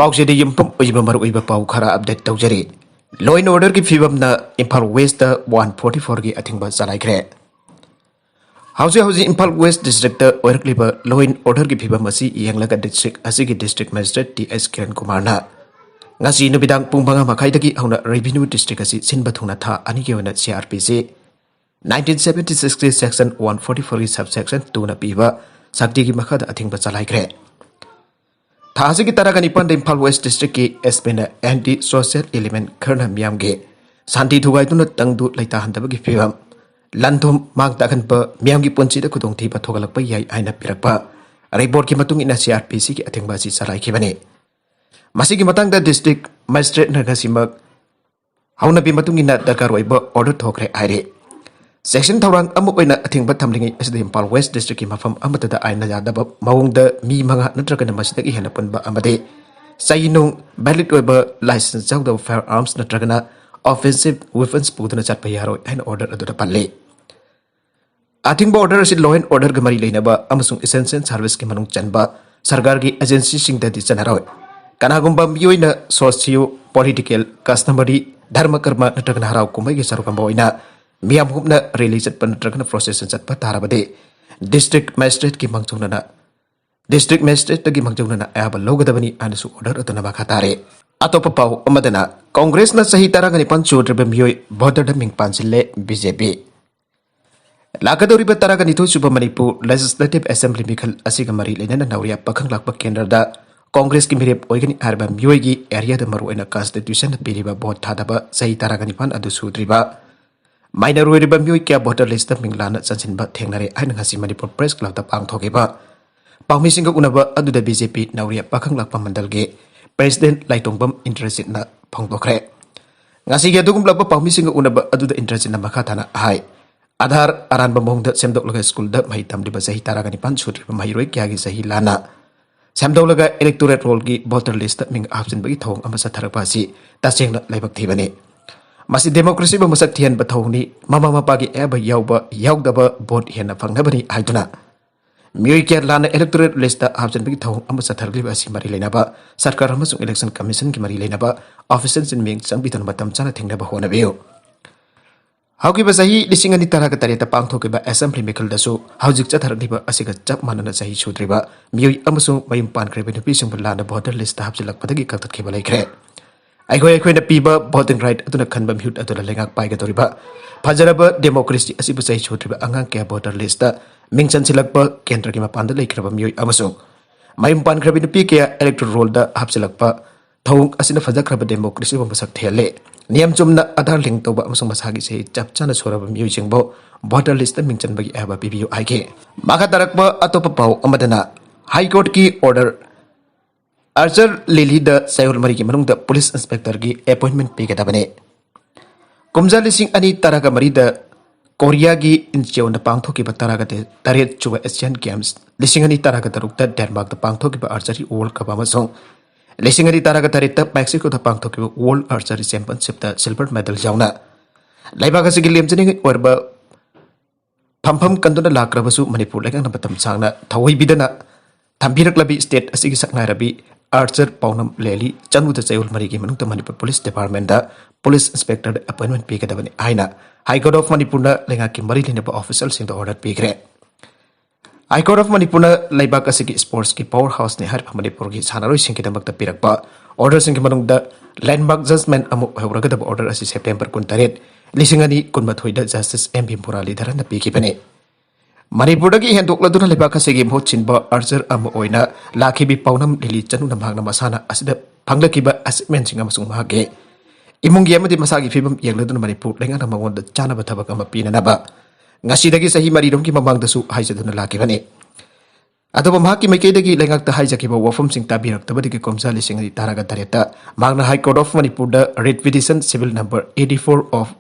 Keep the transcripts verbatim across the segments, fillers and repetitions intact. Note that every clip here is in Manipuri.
ꯄꯥꯎꯆꯦꯗ ꯌꯨꯝꯐꯝ ꯑꯣꯏꯕ ꯃꯔꯨꯑꯣꯏꯕ ꯄꯥꯎ ꯈꯔ ꯑꯞꯗꯦꯠ ꯇꯧꯖꯔꯤ꯫ Law and Orderꯒꯤ ꯐꯤꯕꯝꯅ Imphal Westꯇ one forty fourꯒꯤ ꯑꯊꯤꯡꯕ ꯆꯂꯥꯏꯈ꯭ꯔꯦ꯫ ꯍꯧꯖꯤꯛ ꯍꯧꯖꯤꯛ ꯏꯝꯐꯥꯜ West Districtꯇ ꯑꯣꯏꯔꯛꯂꯤꯕ Law and Orderꯒꯤ ꯐꯤꯕꯝ ꯑꯁꯤ ꯌꯦꯡꯂꯒ district ꯑꯁꯤꯒꯤ district magistrate ꯇꯤ ꯑꯦꯁ ꯀꯤꯔꯟ ꯀꯨꯃꯥꯔꯅ ꯉꯁꯤ ꯅꯨꯃꯤꯗꯥꯡ ꯄꯨꯡ ꯃꯉꯥ ꯃꯈꯥꯏꯗꯒꯤ ꯍꯧꯅ revenue district ꯑꯁꯤ ꯁꯤꯟꯕ ꯊꯨꯡꯅ ꯊꯥ ꯑꯅꯤꯒꯤ ꯑꯣꯏꯅ C R P C nineteen seventy sixꯀꯤ section one forty fourꯒꯤ subsection twoꯅ ꯄꯤꯕ ꯁꯛꯇꯤꯒꯤ ꯃꯈꯥꯗ ꯑꯊꯤꯡꯕ ꯆꯂꯥꯏꯈ꯭ꯔꯦ꯫ ꯊꯥ ꯑꯁꯤꯒꯤ ꯇꯔꯥꯒ ꯅꯤꯄꯥꯟꯗ Imphal West Districtꯀꯤ S Pꯅ anti social element ꯈꯔꯅ ꯃꯤꯌꯥꯝꯒꯤ ꯁꯥꯟꯇꯤ ꯊꯨꯒꯥꯏꯗꯨꯅ ꯇꯪꯗꯨ ꯂꯩꯇꯥꯍꯟꯗꯕꯒꯤ ꯐꯤꯕꯝ, ꯂꯟ ꯊꯨꯝ ꯃꯥꯡ ꯇꯥꯛꯍꯟꯕ, ꯃꯤꯌꯥꯝꯒꯤ ꯄꯨꯟꯁꯤꯗ ꯈꯨꯗꯣꯡꯊꯤꯕ ꯊꯣꯛꯍꯜꯂꯛꯄ ꯌꯥꯏ ꯍꯥꯏꯅ ꯄꯤꯔꯛꯄ reportꯀꯤ ꯃꯇꯨꯡ ꯏꯟꯅ C R P Cꯒꯤ ꯑꯊꯤꯡꯕ ꯑꯁꯤ ꯆꯂꯥꯏꯈꯤꯕꯅꯤ꯫ ꯃꯁꯤꯒꯤ ꯃꯇꯥꯡꯗ district magistrateꯅ ꯉꯁꯤꯃꯛ ꯍꯧꯅꯕꯤ ꯃꯇꯨꯡ ꯏꯟꯅ ꯗꯔꯀꯥꯔ ꯑꯣꯏꯕ order ꯊꯣꯛꯈ꯭ꯔꯦ ꯍꯥꯏꯔꯤ꯫ Section ꯊꯧꯔꯥꯡ ꯑꯃ ꯑꯣꯏꯅ ꯑꯊꯤꯡꯕ ꯊꯝꯂꯤꯉꯩ ꯑꯁꯤꯗ ꯏꯝꯐꯥꯜ West Districtꯀꯤ ꯃꯐꯝ ꯑꯃꯠꯇꯗ ꯑꯥꯏꯟꯅ ꯌꯥꯗꯕ ꯃꯑꯣꯡꯗ ꯃꯤ ꯃꯉꯥ ꯅꯠꯇ꯭ꯔꯒꯅ ꯃꯁꯤꯗꯒꯤ ꯍꯦꯟꯅ ꯄꯨꯟꯕ ꯑꯃꯗꯤ ꯆꯩ ꯅꯨꯡ valid ꯑꯣꯏꯕ license ꯌꯥꯎꯗꯕ firearms ꯅꯠꯇ꯭ꯔꯒꯅ offensive weapons ꯄꯨꯗꯨꯅ ꯆꯠꯄ ꯌꯥꯔꯣꯏ ꯍꯥꯏꯅ order ꯑꯗꯨꯗ ꯄꯜꯂꯤ꯫ ꯑꯊꯤꯡꯕ order ꯑꯁꯤ law and orderꯒ ꯃꯔꯤ ꯂꯩꯅꯕ ꯑꯃꯁꯨꯡ essential serviceꯀꯤ ꯃꯅꯨꯡ ꯆꯟꯕ ꯁꯔꯀꯥꯔꯒꯤ agencyꯁꯤꯡꯗꯗꯤ ꯆꯠꯅꯔꯣꯏ꯫ ꯀꯅꯥꯒꯨꯝꯕ ꯃꯤꯑꯣꯏꯅ socio political, customary, ꯙꯔꯃ ꯀꯔꯃ ꯅꯠꯇ꯭ꯔꯒꯅ ꯍꯔꯥꯎ ꯀꯨꯝꯍꯩꯒꯤ ꯁꯔꯨꯛ ꯑꯃ ꯑꯣꯏꯅ ꯃꯤꯌꯥꯝ ꯍꯨꯞꯅ rally ꯆꯠꯄ ꯅꯠꯇ꯭ꯔꯒꯅ procession ꯆꯠꯄ ꯇꯥꯔꯕꯗꯤ district magistrateꯀꯤ ꯃꯥꯡꯖꯧꯅꯅ district magistrateꯇꯒꯤ ꯃꯥꯡꯖꯧꯅꯅ ꯑꯌꯥꯕ ꯂꯧꯒꯗꯕꯅꯤ ꯍꯥꯏꯅꯁꯨ order ꯑꯗꯨꯅ ꯃꯈꯥ ꯇꯥꯔꯦ꯫ ꯑꯇꯣꯞꯄ ꯄꯥꯎ ꯑꯃꯗꯅ, ꯀꯣꯡꯒ꯭ꯔꯦꯁꯅ ꯆꯍꯤ ꯇꯔꯥꯒ ꯅꯤꯄꯥꯟ ꯁꯨꯗ꯭ꯔꯤꯕ ꯃꯤꯑꯣꯏ voterꯗ ꯃꯤꯡ ꯄꯥꯟꯁꯤꯜꯂꯦ B J P꯫ ꯂꯥꯛꯀꯗꯧꯔꯤꯕ ꯇꯔꯥꯒ ꯅꯤꯊꯣꯏ ꯁꯨꯕ ꯃꯅꯤꯄꯨꯔ Legislative Assembly ꯃꯤꯈꯜ ꯑꯁꯤꯒ ꯃꯔꯤ ꯂꯩꯅꯅ ꯅꯧꯔꯤꯌꯥ ꯄꯥꯈꯪ ꯂꯥꯛꯄ ꯀꯦꯟꯗ꯭ꯔꯗ ꯀꯣꯡꯒ꯭ꯔꯦꯁꯀꯤ ꯃꯤꯔꯦꯞ ꯑꯣꯏꯒꯅꯤ ꯍꯥꯏꯔꯤꯕ ꯃꯤꯑꯣꯏꯒꯤ areaꯗ ꯃꯔꯨꯑꯣꯏꯅ constitutionꯅ ꯄꯤꯔꯤꯕ vote ꯊꯥꯗꯕ ꯆꯍꯤ ꯇꯔꯥꯒ ꯅꯤꯄꯥꯟ ꯑꯗꯨ ꯁꯨꯗ꯭ꯔꯤꯕ minor ꯑꯣꯏꯔꯤꯕ ꯃꯤꯑꯣꯏ ꯀꯌꯥ voter listꯇ ꯃꯤꯡ ꯂꯥꯟꯅ ꯆꯟꯁꯤꯟꯕ ꯊꯦꯡꯅꯔꯦ ꯍꯥꯏꯅ ꯉꯁꯤ ꯃꯅꯤꯄꯨꯔ Press Clubꯇ ꯄꯥꯡꯊꯣꯛꯈꯤꯕ ꯄꯥꯎꯃꯤꯁꯤꯡꯒ ꯎꯅꯕ ꯑꯗꯨꯗ B J P ꯅꯧꯔꯤꯌꯥ ꯄꯥꯈꯪ ꯂꯥꯛꯄ ꯃꯟꯗꯜꯒꯤ President ꯂꯥꯏꯇꯣꯡꯕꯝ ꯏꯟꯗ꯭ꯔꯖꯤꯠꯅ ꯐꯣꯡꯗꯣꯛꯈ꯭ꯔꯦ꯫ ꯉꯁꯤꯒꯤ ꯑꯗꯨꯒꯨꯝꯂꯕ ꯄꯥꯎꯃꯤꯁꯤꯡꯒ ꯎꯅꯕ ꯑꯗꯨꯗ ꯏꯟꯗ꯭ꯔꯖꯤꯠꯅ ꯃꯈꯥ ꯇꯥꯅ ꯍꯥꯏ, ꯑꯥꯙꯥꯔ ꯑꯔꯥꯟꯕ ꯃꯑꯣꯡꯗ ꯁꯦꯝꯗꯣꯛꯂꯒ ꯁ꯭ꯀꯨꯜꯗ ꯃꯍꯩ ꯇꯝꯂꯤꯕ ꯆꯍꯤ ꯇꯔꯥꯒ ꯅꯤꯄꯥꯟ ꯁꯨꯗ꯭ꯔꯤꯕ ꯃꯍꯩꯔꯣꯏ ꯀꯌꯥꯒꯤ ꯆꯍꯤ ꯂꯥꯟꯅ ꯁꯦꯝꯗꯣꯛꯂꯒ electoral rollꯒꯤ voter listꯇ ꯃꯤꯡ ꯍꯥꯞꯆꯤꯟꯕꯒꯤ ꯊꯧꯑꯣꯡ ꯑꯃ ꯆꯠꯊꯔꯛꯄ ꯑꯁꯤ ꯇꯁꯦꯡꯅ ꯂꯥꯏꯕꯛ ꯊꯤꯕꯅꯤ꯫ ꯃꯁꯤ democracyꯕꯨ ꯃꯁꯛ ꯊꯤꯍꯟꯕ ꯊꯧꯑꯣꯡꯅꯤ꯫ ꯃꯃꯥ ꯃꯄꯥꯒꯤ ꯑꯌꯥꯕ ꯌꯥꯎꯕ ꯌꯥꯎꯗꯕ vote ꯍꯦꯟꯅ ꯐꯪꯅꯕꯅꯤ ꯍꯥꯏꯗꯨꯅ ꯃꯤꯑꯣꯏ ꯀꯌꯥ ꯂꯥꯟꯅ electoral list ꯇ ꯍꯥꯞꯆꯤꯟꯕꯒꯤ ꯊꯧꯑꯣꯡ ꯑꯃ ꯆꯠꯊꯔꯛꯂꯤꯕ ꯑꯁꯤ ꯃꯔꯤ ꯂꯩꯅꯕ ꯁꯔꯀꯥꯔ ꯑꯃꯁꯨꯡ election commission ꯒꯤ ꯃꯔꯤ ꯂꯩꯅꯕ official ꯁꯤꯡ ꯃꯤꯠꯌꯦꯡ ꯆꯪꯕꯤꯗꯨꯅ ꯃꯇꯝ ꯆꯥꯅ ꯊꯦꯡꯅꯕ ꯍꯣꯠꯅꯕꯤꯌꯨ꯫ ꯍꯧꯈꯤꯕ ꯆꯍꯤ ꯂꯤꯁꯤꯡ ꯑꯅꯤ ꯇꯔꯥꯒ ꯇꯔꯦꯠꯇ ꯄꯥꯡꯊꯣꯛꯈꯤꯕ assembly ꯃꯤꯈꯜꯗꯁꯨ ꯍꯧꯖꯤꯛ ꯆꯠꯊꯔꯛꯂꯤꯕ ꯑꯁꯤꯒ ꯆꯞ ꯃꯥꯟꯅꯅ ꯆꯍꯤ ꯁꯨꯗ꯭ꯔꯤꯕ ꯃꯤꯑꯣꯏ ꯑꯃꯁꯨꯡ ꯃꯌꯨꯝ ꯄꯥꯟꯈ꯭ꯔꯕ ꯅꯨꯄꯤꯁꯤꯡꯕꯨ ꯂꯥꯟꯅ voter list ꯇ ꯍꯥꯞꯆꯤꯜꯂꯛꯄꯗꯒꯤ ꯀꯛꯊꯠꯈꯤꯕ ꯂꯩꯈ꯭ꯔꯦ꯫ ꯑꯩꯈꯣꯏ ꯑꯩꯈꯣꯏꯅ ꯄꯤꯕ voting right ꯑꯗꯨꯅ ꯈꯟꯕ ꯃꯤꯍꯨꯠ ꯑꯗꯨꯅ ꯂꯩꯉꯥꯛ ꯄꯥꯏꯒꯗꯧꯔꯤꯕ ꯐꯖꯔꯕ democracy ꯑꯁꯤꯕꯨ ꯆꯍꯤ ꯁꯨꯗ꯭ꯔꯤꯕ ꯑꯉꯥꯡ ꯀꯌꯥ voter list ꯇ ꯃꯤꯡ ꯆꯟꯁꯤꯜꯂꯛꯄ ꯀꯦꯟꯗ꯭ꯔꯒꯤ ꯃꯄꯥꯟꯗ ꯂꯩꯈ꯭ꯔꯕ ꯃꯤꯑꯣꯏ ꯑꯃꯁꯨꯡ ꯃꯌꯨꯝ ꯄꯥꯟꯈ꯭ꯔꯕꯤ ꯅꯨꯄꯤ ꯀꯌꯥ electoral roll ꯗ ꯍꯥꯞꯆꯤꯜꯂꯛꯄ ꯊꯧꯑꯣꯡ ꯑꯁꯤꯅ ꯐꯖꯈ꯭ꯔꯕ democracy ꯕꯨ ꯃꯁꯛ ꯊꯤꯍꯜꯂꯦ꯫ ꯅꯤꯌꯝ ꯆꯨꯝꯅ Aadhaar link ꯇꯧꯕ ꯑꯃꯁꯨꯡ ꯃꯁꯥꯒꯤ ꯆꯍꯤ ꯆꯞ ꯆꯥꯅ ꯁꯨꯔꯕ ꯃꯤꯑꯣꯏꯁꯤꯡꯕꯨ voter list ꯇ ꯃꯤꯡ ꯆꯟꯕꯒꯤ ꯑꯌꯥꯕ ꯄꯤꯕꯤꯌꯨ ꯍꯥꯏꯈꯤ꯫ ꯃꯈꯥ ꯇꯥꯔꯛꯄ ꯑꯇꯣꯞꯄ ꯄꯥꯎ ꯑꯃꯗꯅ High Court ꯀꯤ order ꯑꯥꯔꯆꯔ ꯂꯤꯂꯤꯗ ꯆꯌꯣꯜ ꯃꯔꯤꯒꯤ ꯃꯅꯨꯡꯗ police inspector ꯒꯤ appointment ꯄꯤꯒꯗꯕꯅꯤ꯫ ꯀꯨꯝꯖꯥ ꯂꯤꯁꯤꯡ ꯑꯅꯤ ꯇꯔꯥꯒ ꯃꯔꯤꯗ ꯀꯣꯔꯤꯌꯥꯒꯤ ꯏꯟꯆꯤꯑꯣꯟꯗ ꯄꯥꯡꯊꯣꯛꯈꯤꯕ ꯇꯔꯥꯒ ꯇꯔꯦꯠ ꯁꯨꯕ Asian Games, ꯂꯤꯁꯤꯡ ꯑꯅꯤ ꯇꯔꯥꯒ ꯇꯔꯨꯛꯇ ꯗꯦꯟꯃꯥꯔꯛꯇ ꯄꯥꯡꯊꯣꯛꯈꯤꯕ archery World Cup ꯑꯃꯁꯨꯡ ꯂꯤꯁꯤꯡ ꯑꯅꯤ ꯇꯔꯥꯒ ꯇꯔꯦꯠꯇ ꯃꯦꯛꯁꯤꯀꯣꯗ ꯄꯥꯡꯊꯣꯛꯈꯤꯕ World Archery Championship ꯇ silver medal ꯌꯥꯎꯅ ꯂꯩꯕꯥꯛ ꯑꯁꯤꯒꯤ ꯂꯦꯝꯖꯅꯤꯡꯉꯥꯏ ꯑꯣꯏꯔꯕ ꯐꯝꯐꯝ ꯀꯟꯗꯨꯅ ꯂꯥꯛꯈ꯭ꯔꯕꯁꯨ ꯃꯅꯤꯄꯨꯔ ꯂꯩꯉꯥꯛꯅ ꯃꯇꯝ ꯁꯥꯡꯅ ꯊꯧꯑꯣꯏꯕꯤꯗꯅ ꯊꯝꯕꯤꯔꯛꯂꯕꯤ state ꯑꯁꯤꯒꯤ ꯁꯛꯅꯥꯏꯔꯕꯤ archer ꯄꯥꯎꯅꯝ ꯂꯦꯂꯤ ꯆꯅꯨꯗ ꯆꯌꯣꯜ ꯃꯔꯤꯒꯤ ꯃꯅꯨꯡꯗ ꯃꯅꯤꯄꯨꯔ police department ꯇ police inspector ꯗ appointment ꯄꯤꯒꯗꯕꯅꯤ ꯍꯥꯏꯅ High Court of ꯃꯅꯤꯄꯨꯔꯅ ꯂꯩꯉꯥꯛꯀꯤ ꯃꯔꯤ ꯂꯩꯅꯕ official ꯁꯤꯡꯗ order ꯄꯤꯈ꯭ꯔꯦ꯫ High Court of ꯃꯅꯤꯄꯨꯔꯅ ꯂꯩꯕꯥꯛ ꯑꯁꯤꯒꯤ sports ꯀꯤ power house ꯅꯤ ꯍꯥꯏꯔꯤꯕ ꯃꯅꯤꯄꯨꯔꯒꯤ ꯁꯥꯟꯅꯔꯣꯏꯁꯤꯡꯒꯤꯗꯃꯛꯇ ꯄꯤꯔꯛꯄ order ꯁꯤꯡꯒꯤ ꯃꯅꯨꯡꯗ landmark judgment ꯑꯃ ꯑꯣꯏꯍꯧꯔꯒꯗꯕ order ꯑꯁꯤ September ꯀꯨꯟꯇꯔꯦꯠ, ꯂꯤꯁꯤꯡ ꯑꯅꯤ ꯀꯨꯟꯃꯥꯊꯣꯏꯗ Justice ꯑꯦꯝ ꯚꯤ ꯃꯨꯔꯥꯂꯤꯙꯔꯟꯅ ꯄꯤꯈꯤꯕꯅꯤ꯫ ꯃꯅꯤꯄꯨꯔꯗꯒꯤ ꯍꯦꯟꯗꯣꯛꯂꯗꯨꯅ ꯂꯩꯕꯥꯛ ꯑꯁꯤꯒꯤ ꯃꯍꯨꯠ ꯁꯤꯟꯕ archer ꯑꯃ ꯑꯣꯏꯅ ꯂꯥꯛꯈꯤꯕꯤ ꯄꯥꯎꯅꯝ ꯂꯤꯂꯤ ꯆꯅꯨꯅ ꯃꯍꯥꯛꯅ ꯃꯁꯥꯟꯅ ꯑꯁꯤꯗ ꯐꯪꯂꯛꯈꯤꯕ achievement ꯁꯤꯡ ꯑꯃꯁꯨꯡ ꯃꯍꯥꯛꯀꯤ ꯏꯃꯨꯡꯒꯤ ꯑꯃꯗꯤ ꯃꯁꯥꯒꯤ ꯐꯤꯕꯝ ꯌꯦꯡꯂꯗꯨꯅ ꯃꯅꯤꯄꯨꯔ ꯂꯩꯉꯥꯛꯅ ꯃꯉꯣꯟꯗ ꯆꯥꯅꯕ ꯊꯕꯛ ꯑꯃ ꯄꯤꯅꯅꯕ ꯉꯁꯤꯗꯒꯤ ꯆꯍꯤ ꯃꯔꯤꯔꯣꯝꯒꯤ ꯃꯃꯥꯡꯗꯁꯨ ꯍꯥꯏꯖꯗꯨꯅ ꯂꯥꯛꯈꯤꯕꯅꯤ꯫ ꯑꯗꯨꯕꯨ ꯃꯍꯥꯛꯀꯤ ꯃꯥꯏꯀꯩꯗꯒꯤ ꯂꯩꯉꯥꯛꯇ ꯍꯥꯏꯖꯈꯤꯕ ꯋꯥꯐꯝꯁꯤꯡ ꯇꯥꯕꯤꯔꯛꯇꯕꯗꯒꯤ ꯀꯨꯝꯖꯥ ꯂꯤꯁꯤꯡ ꯑꯅꯤ ꯇꯔꯥꯒ ꯇꯔꯦꯠꯇ ꯃꯍꯥꯛꯅ High Court of ꯃꯅꯤꯄꯨꯔꯗ writ petition civil number eighty four of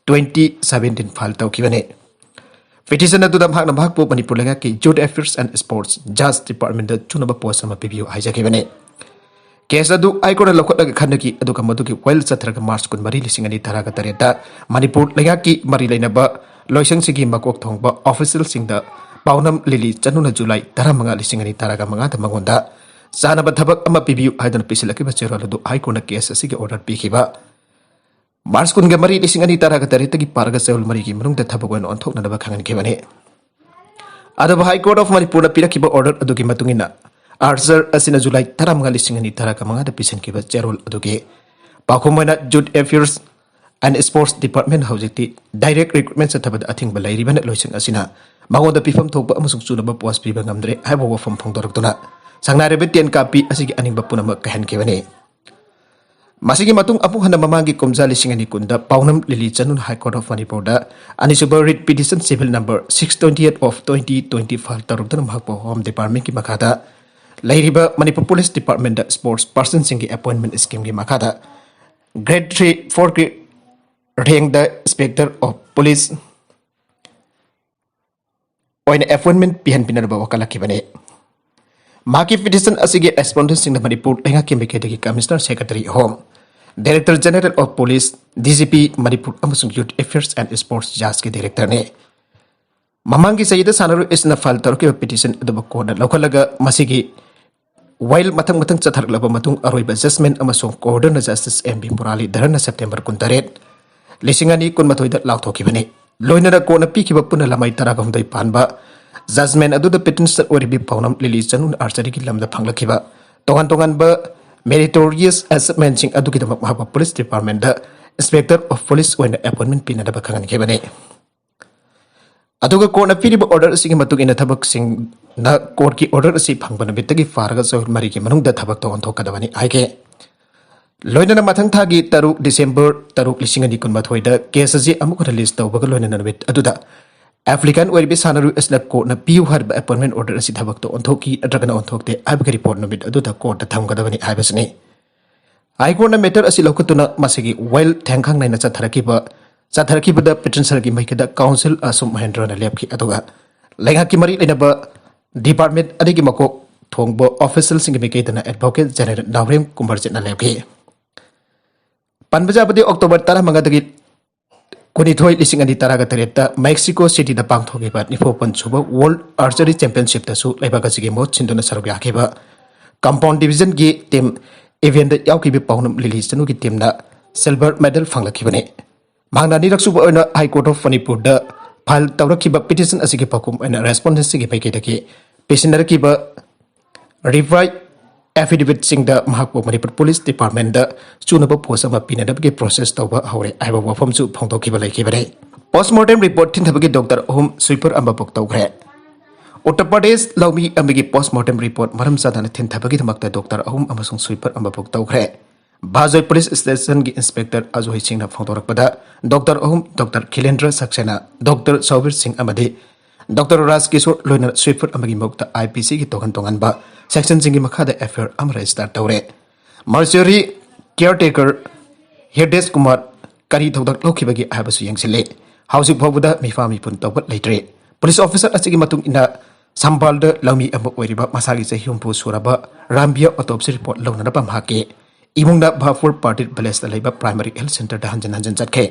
twenty seventeen file ꯇꯧꯈꯤꯕꯅꯤ꯫ Petition ꯑꯗꯨꯗ ꯃꯍꯥꯛꯅ ꯃꯍꯥꯛꯄꯨ ꯃꯅꯤꯄꯨꯔ ꯂꯩꯉꯥꯛꯀꯤ Youth Affairs and Sports Judge Department ꯇ ꯆꯨꯅꯕ post ꯑꯃ ꯄꯤꯕꯤꯌꯨ ꯍꯥꯏꯖꯈꯤꯕꯅꯤ꯫ Case ꯑꯗꯨ High Court ꯅ ꯂꯧꯈꯠꯂꯒ ꯈꯟꯅꯈꯤ, ꯑꯗꯨꯒ ꯃꯗꯨꯒꯤ ꯋꯥꯌꯦꯜ ꯆꯠꯊꯔꯒ March ꯀꯨꯟꯃꯔꯤ, ꯂꯤꯁꯤꯡ ꯑꯅꯤ ꯇꯔꯥꯒ ꯇꯔꯦꯠꯇ ꯃꯅꯤꯄꯨꯔ ꯂꯩꯉꯥꯛꯀꯤ ꯃꯔꯤ ꯂꯩꯅꯕ ꯂꯣꯏꯁꯪꯁꯤꯡꯒꯤ ꯃꯀꯣꯛ ꯊꯣꯡꯕ official ꯁꯤꯡꯗ ꯄꯥꯎꯅꯝ ꯂꯤꯂꯤ ꯆꯅꯨꯅ ꯖꯨꯂꯥꯏ ꯇꯔꯥꯃꯉꯥ, ꯂꯤꯁꯤꯡ ꯑꯅꯤ ꯇꯔꯥꯒ ꯃꯉꯥꯗ ꯃꯉꯣꯟꯗ ꯆꯥꯅꯕ ꯊꯕꯛ ꯑꯃ ꯄꯤꯕꯤꯌꯨ ꯍꯥꯏꯗꯨꯅ ꯄꯤꯁꯤꯜꯂꯛꯈꯤꯕ ꯆꯦꯔꯣꯜ ꯑꯗꯨ ꯍꯥꯏ ꯀꯣꯔꯠꯅ ꯀꯦꯁ ꯑꯁꯤꯒꯤ ꯑꯣꯔꯗꯔ ꯄꯤꯈꯤꯕ ꯃꯥꯔꯆ ꯀꯨꯟꯒ ꯃꯔꯤ, ꯂꯤꯁꯤꯡ ꯑꯅꯤ ꯇꯔꯥꯒ ꯇꯔꯦꯠꯇꯒꯤ ꯄꯥꯔꯒ ꯆꯌꯣꯜ ꯃꯔꯤꯒꯤ ꯃꯅꯨꯡꯗ ꯊꯕꯛ ꯑꯣꯏꯅ ꯑꯣꯟꯊꯣꯛꯅꯅꯕ ꯈꯪꯍꯟꯈꯤꯕꯅꯤ꯫ ꯑꯗꯨꯕꯨ ꯍꯥꯏ ꯀꯣꯔꯠ ꯑꯣꯐ ꯃꯅꯤꯄꯨꯔꯅ ꯄꯤꯔꯛꯈꯤꯕ ꯑꯣꯔꯗꯔ ꯑꯗꯨꯒꯤ ꯃꯇꯨꯡ ꯏꯟꯅ, ꯑꯥꯔꯆꯔ ꯑꯁꯤꯅ ꯖꯨꯂꯥꯏ ꯇꯔꯥꯃꯉꯥ, ꯂꯤꯁꯤꯡ ꯑꯅꯤ ꯇꯔꯥꯒ ꯃꯉꯥꯗ ꯄꯤꯁꯤꯟꯈꯤꯕ ꯆꯦꯔꯣꯜ ꯑꯗꯨꯒꯤ ꯄꯥꯎꯈꯨꯝ ꯑꯣꯏꯅ Youth Affairs and Sports Department ꯍꯧꯖꯤꯛꯇꯤ direct recruitment ꯆꯠꯊꯕꯗ ꯑꯊꯤꯡꯕ ꯂꯩꯔꯤꯕꯅ ꯂꯣꯏꯁꯪ ꯑꯁꯤꯅ ꯃꯉꯣꯟꯗ ꯄꯤꯐꯝ ꯊꯣꯛꯄ ꯑꯃꯁꯨꯡ ꯆꯨꯅꯕ ꯄꯣꯁ ꯄꯤꯕ ꯉꯝꯗ꯭ꯔꯦ ꯍꯥꯏꯕ ꯋꯥꯐꯝ ꯐꯣꯡꯗꯣꯔꯛꯇꯨꯅ ꯁꯪꯅꯥꯏꯔꯕ ꯇꯦꯟ ꯀꯥꯞꯄꯤ ꯑꯁꯤꯒꯤ ꯑꯅꯤꯡꯕ ꯄꯨꯝꯅꯃꯛ ꯀꯥꯏꯍꯟꯈꯤꯕꯅꯤ꯫ ꯃꯁꯤꯒꯤ ꯃꯇꯨꯡ ꯑꯃꯨꯛ ꯍꯟꯅ ꯃꯃꯥꯡꯒꯤ ꯀꯨꯝꯖꯥ ꯂꯤꯁꯤꯡ ꯑꯅꯤ ꯀꯨꯟꯗ ꯄꯥꯎꯅꯝ ꯂꯤꯂꯤ ꯆꯅꯨꯟ High Court of ꯃꯅꯤꯄꯨꯔꯗ ꯑꯅꯤꯁꯨꯕ writ petition civil number six twenty eight of twenty twenty file ꯇꯧꯔꯨꯛꯇꯨꯅ ꯃꯍꯥꯛꯄꯨ Home Department ꯀꯤ ꯃꯈꯥꯗ ꯂꯩꯔꯤꯕ ꯃꯅꯤꯄꯨꯔ Police Department ꯗ sports person ꯁꯤꯡꯒꯤ appointment scheme ꯒꯤ ꯃꯈꯥꯗ grade three, four ꯒꯤ rank the Inspector of Police ꯑꯣꯏꯅ appointment ꯄꯤꯍꯟꯕꯤꯅꯅꯕ ꯋꯥꯀꯠꯂꯛꯈꯤꯕꯅꯤ꯫ ꯃꯍꯥꯛꯀꯤ petition ꯑꯁꯤꯒꯤ respondent ꯁꯤꯡꯅ ꯃꯅꯤꯄꯨꯔ ꯂꯩꯉꯥꯛꯀꯤ ꯃꯥꯏꯀꯩꯗꯒꯤ Commissioner, Secretary Home, Director General of Police, D G P Manipur ꯑꯃꯁꯨꯡ Youth Affairs and Sports ꯖꯥꯁꯀꯤ Director ꯅꯤ꯫ ꯃꯃꯥꯡꯒꯤ ꯆꯍꯤꯗ ꯁꯥꯟꯅꯔꯣꯏ ꯑꯁꯤꯅ file ꯇꯧꯔꯛꯈꯤꯕ petition ꯑꯗꯨꯕꯨ ꯀꯣꯟꯅ ꯂꯧꯈꯠꯂꯒ ꯃꯁꯤꯒꯤ while ꯃꯊꯪ ꯃꯊꯪ ꯆꯠꯊꯔꯛꯂꯕ ꯃꯇꯨꯡ ꯑꯔꯣꯏꯕ judgment ꯑꯃꯁꯨꯡ court ꯅ Justice M B ꯃꯨꯔꯥꯂꯤꯙꯔꯟꯅ September ꯀꯨꯟꯇꯔꯦꯠ, ꯂꯤꯁꯤꯡ ꯑꯅꯤ ꯀꯨꯟꯃꯥꯊꯣꯏꯗ ꯂꯥꯎꯊꯣꯛꯈꯤꯕꯅꯤ꯫ ꯂꯣꯏꯅꯅ ꯀꯣꯟꯅ ꯄꯤꯈꯤꯕ ꯄꯨꯟꯅ ꯂꯃꯥꯏ ꯇꯔꯥꯒꯍꯨꯝꯗꯣꯏ ꯄꯥꯟꯕ judgment ꯑꯗꯨꯗ petitioner ꯑꯣꯏꯔꯤꯕꯤ ꯄꯥꯎꯅꯝ ꯂꯤꯂꯤ ꯆꯅꯨꯅ archery ꯒꯤ ꯂꯝꯗ ꯐꯪꯂꯛꯈꯤꯕ ꯇꯣꯉꯥꯟ ꯇꯣꯉꯥꯟꯕ meritorious achievement ꯁꯤꯡ ꯑꯗꯨꯒꯤꯗꯃꯛ ꯃꯍꯥꯛꯄꯨ Police Department the Inspector of Police ꯑꯣꯏꯅ appointment ꯄꯤꯅꯅꯕ ꯈꯪꯍꯟꯈꯤꯕꯅꯤ꯫ ꯑꯗꯨꯒ court ꯅ ꯄꯤꯔꯤꯕ order ꯑꯁꯤꯒꯤ ꯃꯇꯨꯡ ꯏꯟꯅ ꯊꯕꯛꯁꯤꯡꯅ court ꯀꯤ order ꯑꯁꯤ ꯐꯪꯕ ꯅꯨꯃꯤꯠꯇꯒꯤ ꯄꯥꯔꯒ ꯆꯍꯤ ꯃꯔꯤꯒꯤ ꯃꯅꯨꯡꯗ ꯊꯕꯛꯇ ꯑꯣꯟꯊꯣꯛꯀꯗꯕꯅꯤ ꯍꯥꯏꯈꯤ꯫ ꯂꯣꯏꯅꯅ ꯃꯊꯪ ꯊꯥꯒꯤ ꯇꯔꯨꯛ, December ꯇꯔꯨꯛ, ꯂꯤꯁꯤꯡ ꯑꯅꯤ ꯀꯨꯟꯃꯥꯊꯣꯏꯗ case ꯑꯁꯤ ꯑꯃꯨꯛ ꯍꯟꯅ list ꯇꯧꯕꯒ ꯂꯣꯏꯅꯅ ꯅꯨꯃꯤꯠ ꯑꯗꯨꯗ applicant ꯑꯣꯏꯔꯤꯕ ꯁꯥꯟꯅꯔꯣꯏ ꯑꯁꯤꯅ court ꯅ ꯄꯤꯌꯨ ꯍꯥꯏꯔꯤꯕ appointment order ꯑꯁꯤ ꯊꯕꯛꯇ ꯑꯣꯟꯊꯣꯛꯈꯤ ꯅꯠꯇ꯭ꯔꯒꯅ ꯑꯣꯟꯊꯣꯛꯇꯦ ꯍꯥꯏꯕꯒꯤ report ꯅꯨꯃꯤꯠ ꯑꯗꯨꯗ court ꯇ ꯊꯝꯒꯗꯕꯅꯤ ꯍꯥꯏꯕꯁꯤꯅꯤ꯫ High Court ꯅ matter ꯑꯁꯤ ꯂꯧꯈꯠꯇꯨꯅ ꯃꯁꯤꯒꯤ while ꯊꯦꯡꯈꯥꯡ ꯅꯥꯏꯅ ꯆꯠꯊꯔꯛꯈꯤꯕ, ꯆꯠꯊꯔꯛꯈꯤꯕꯗ petitioner ꯒꯤ ꯃꯥꯏꯀꯩꯗ counsel ꯑꯁꯨꯝ ꯃꯍꯦꯟꯗ꯭ꯔꯅ ꯂꯦꯞꯈꯤ, ꯑꯗꯨꯒ ꯂꯩꯉꯥꯛꯀꯤ ꯃꯔꯤ ꯂꯩꯅꯕ department ꯑꯅꯤꯒꯤ ꯃꯀꯣꯛ ꯊꯣꯡꯕ official ꯁꯤꯡꯒꯤ ꯃꯥꯏꯀꯩꯗꯅ Advocate General ꯅꯥꯎꯔꯦꯝ ꯀꯨꯃꯥꯔꯖꯤꯠꯅ ꯂꯦꯞꯈꯤ꯫ ꯄꯟꯕ ꯌꯥꯕꯗꯤ, October ꯇꯔꯥꯃꯉꯥꯗꯒꯤ ꯀꯨꯟꯅꯤꯊꯣꯏ ꯂꯤꯁꯤꯡ ꯑꯅꯤ ꯇꯔꯥꯒ ꯇꯔꯦꯠꯇ ꯃꯦꯛꯁꯤꯀꯣ ꯁꯤꯇꯤꯗ ꯄꯥꯡꯊꯣꯛꯈꯤꯕ ꯅꯤꯐꯨ ꯃꯥꯄꯟ ꯁꯨꯕ ꯋꯥꯔꯜꯗ ꯑꯥꯔꯆꯔꯤ ꯆꯦꯝꯄꯤꯌꯟꯁꯤꯞꯇꯁꯨ ꯂꯩꯕꯥꯛ ꯑꯁꯤꯒꯤ ꯃꯍꯨꯠ ꯁꯤꯟꯗꯨꯅ ꯁꯔꯨꯛ ꯌꯥꯈꯤꯕ ꯀꯝꯄꯥꯎꯟ ꯗꯤꯕꯤꯖꯟꯒꯤ ꯇꯤꯝ ꯏꯚꯦꯟꯗ ꯌꯥꯎꯈꯤꯕ ꯄꯥꯎꯅꯝ ꯂꯤꯂꯤ ꯆꯅꯨꯒꯤ ꯇꯤꯝꯅ ꯁꯤꯜꯚꯔ ꯃꯦꯗꯜ ꯐꯪꯂꯛꯈꯤꯕꯅꯤ꯫ ꯃꯍꯥꯛꯅ ꯑꯅꯤꯔꯛ ꯁꯨꯕ ꯑꯣꯏꯅ ꯍꯥꯏ ꯀꯣꯔꯠ ꯑꯣꯐ ꯃꯅꯤꯄꯨꯔꯗ ꯐꯥꯏꯜ ꯇꯧꯔꯛꯈꯤꯕ ꯄꯤꯇꯤꯁꯟ ꯑꯁꯤꯒꯤ ꯄꯥꯎꯈꯨꯝ ꯑꯣꯏꯅ ꯔꯦꯁꯄꯣꯟꯗꯦꯟꯁꯤꯡꯒꯤ ꯃꯥꯏꯀꯩꯗꯒꯤ ꯄꯤꯁꯤꯟꯅꯔꯛꯈꯤꯕ ꯔꯤꯄ꯭ꯂꯥꯏ ꯑꯦꯐꯤꯗꯦꯚꯤꯠꯁꯤꯡꯗ ꯃꯍꯥꯛꯄꯨ ꯃꯅꯤꯄꯨꯔ ꯄꯨꯂꯤꯁ ꯗꯤꯄꯥꯔꯠꯃꯦꯟꯗ ꯆꯨꯅꯕ ꯄꯣꯁ ꯑꯃ ꯄꯤꯅꯅꯕꯒꯤ ꯄ꯭ꯔꯣꯁꯦꯁ ꯇꯧꯕ ꯍꯧꯔꯦ ꯍꯥꯏꯕ ꯋꯥꯐꯝꯁꯨ ꯐꯣꯡꯗꯣꯛꯈꯤꯕ ꯂꯩꯈꯤꯕꯅꯤ꯫ ꯄꯣꯁꯃꯣꯔꯇꯦꯝ ꯔꯤꯄꯣꯔꯠ ꯊꯤꯟꯊꯕꯒꯤ ꯗꯣꯛꯇꯔ ꯑꯍꯨꯝ ꯁ꯭ꯋꯤꯄꯔ ꯑꯃ ꯕꯨꯛ ꯇꯧꯈ꯭ꯔꯦ꯫ ꯎꯠꯇꯔ ꯄ꯭ꯔꯗꯦꯁ ꯂꯧꯃꯤ ꯑꯃꯒꯤ ꯄꯣꯁꯃꯣꯔꯇꯦꯝ ꯔꯤꯄꯣꯔꯠ ꯃꯔꯝ ꯆꯥꯗꯅ ꯊꯤꯟꯊꯕꯒꯤꯗꯃꯛꯇ ꯗꯣꯛꯇꯔ ꯑꯍꯨꯝ ꯑꯃꯁꯨꯡ ꯁ꯭ꯋꯤꯄꯔ ꯑꯃ ꯕꯨꯛ ꯇꯧꯈ꯭ꯔꯦ꯫ ꯚꯥꯖꯣꯏ ꯄꯨꯂꯤꯁ ꯁ꯭ꯇꯦꯁꯟꯒꯤ ꯏꯟꯁꯄꯦꯛꯇꯔ ꯑꯖꯣꯏ ꯁꯤꯡꯅ ꯐꯣꯡꯗꯣꯔꯛꯄꯗ, ꯗꯣꯛꯇꯔ ꯑꯍꯨꯝ, ꯗꯣꯛꯇꯔ ꯈꯤꯂꯦꯟꯗ꯭ꯔ ꯁꯛꯁꯦꯅꯥ, ꯗꯣꯛꯇꯔ ꯁꯧꯕꯤꯔ ꯁꯤꯡ ꯑꯃꯗꯤ ꯗꯣꯛꯇꯔ ꯔꯥꯖ ꯀꯤꯁꯣꯔ ꯂꯣꯏꯅꯅ ꯁ꯭ꯋꯤꯄꯔ ꯑꯃꯒꯤ ꯃꯍꯨꯠꯇ ꯑꯥꯏ ꯄꯤ ꯁꯤꯒꯤ ꯇꯣꯉꯥꯟ ꯇꯣꯉꯥꯟꯕ ꯁꯦꯛꯁꯟꯁꯤꯡꯒꯤ ꯃꯈꯥꯗ ꯑꯦꯐ ꯑꯥꯏ ꯑꯥꯔ ꯑꯃ ꯔꯦꯖꯤꯁꯇꯔ ꯇꯧꯔꯦ꯫ ꯃꯣꯔꯆꯨꯔꯤ ꯀꯤꯌꯔꯇꯦꯀꯔ ꯍꯤꯔꯗꯦꯁ ꯀꯨꯃꯥꯔ ꯀꯔꯤ ꯊꯧꯗꯥꯡ ꯂꯧꯈꯤꯕꯒꯦ ꯍꯥꯏꯕꯁꯨ ꯌꯦꯡꯁꯤꯜꯂꯤ꯫ ꯍꯧꯖꯤꯛ ꯐꯥꯎꯕꯗ ꯃꯤꯐꯥ ꯃꯤꯄꯨꯟ ꯇꯧꯕ ꯂꯩꯇ꯭ꯔꯤ꯫ ꯄꯨꯂꯤꯁ ꯑꯣꯐꯤꯁꯔ ꯑꯁꯤꯒꯤ ꯃꯇꯨꯡ ꯏꯟꯅ, ꯁꯝꯕꯥꯜꯗ ꯂꯧꯃꯤ ꯑꯃ ꯑꯣꯏꯔꯤꯕ ꯃꯁꯥꯒꯤ ꯆꯍꯤ ꯍꯨꯝꯐꯨ ꯁꯨꯔꯕ ꯔꯥꯝꯕꯤꯌꯥ ꯑꯣꯇꯣꯞꯁꯤ ꯔꯤꯄꯣꯔꯠ ꯂꯧꯅꯅꯕ ꯃꯍꯥꯛꯀꯤ ꯏꯃꯨꯡꯅ ꯚꯥꯐꯨꯔ ꯄꯥꯔꯇꯤꯠ ꯚꯤꯂꯦꯖꯇ ꯂꯩꯕ ꯄ꯭ꯔꯥꯏꯃꯥꯔꯤ ꯍꯦꯜꯊ ꯁꯦꯟꯇꯔꯗ ꯍꯟꯖꯤꯟ ꯍꯟꯖꯤꯟ ꯆꯠꯈꯤ꯫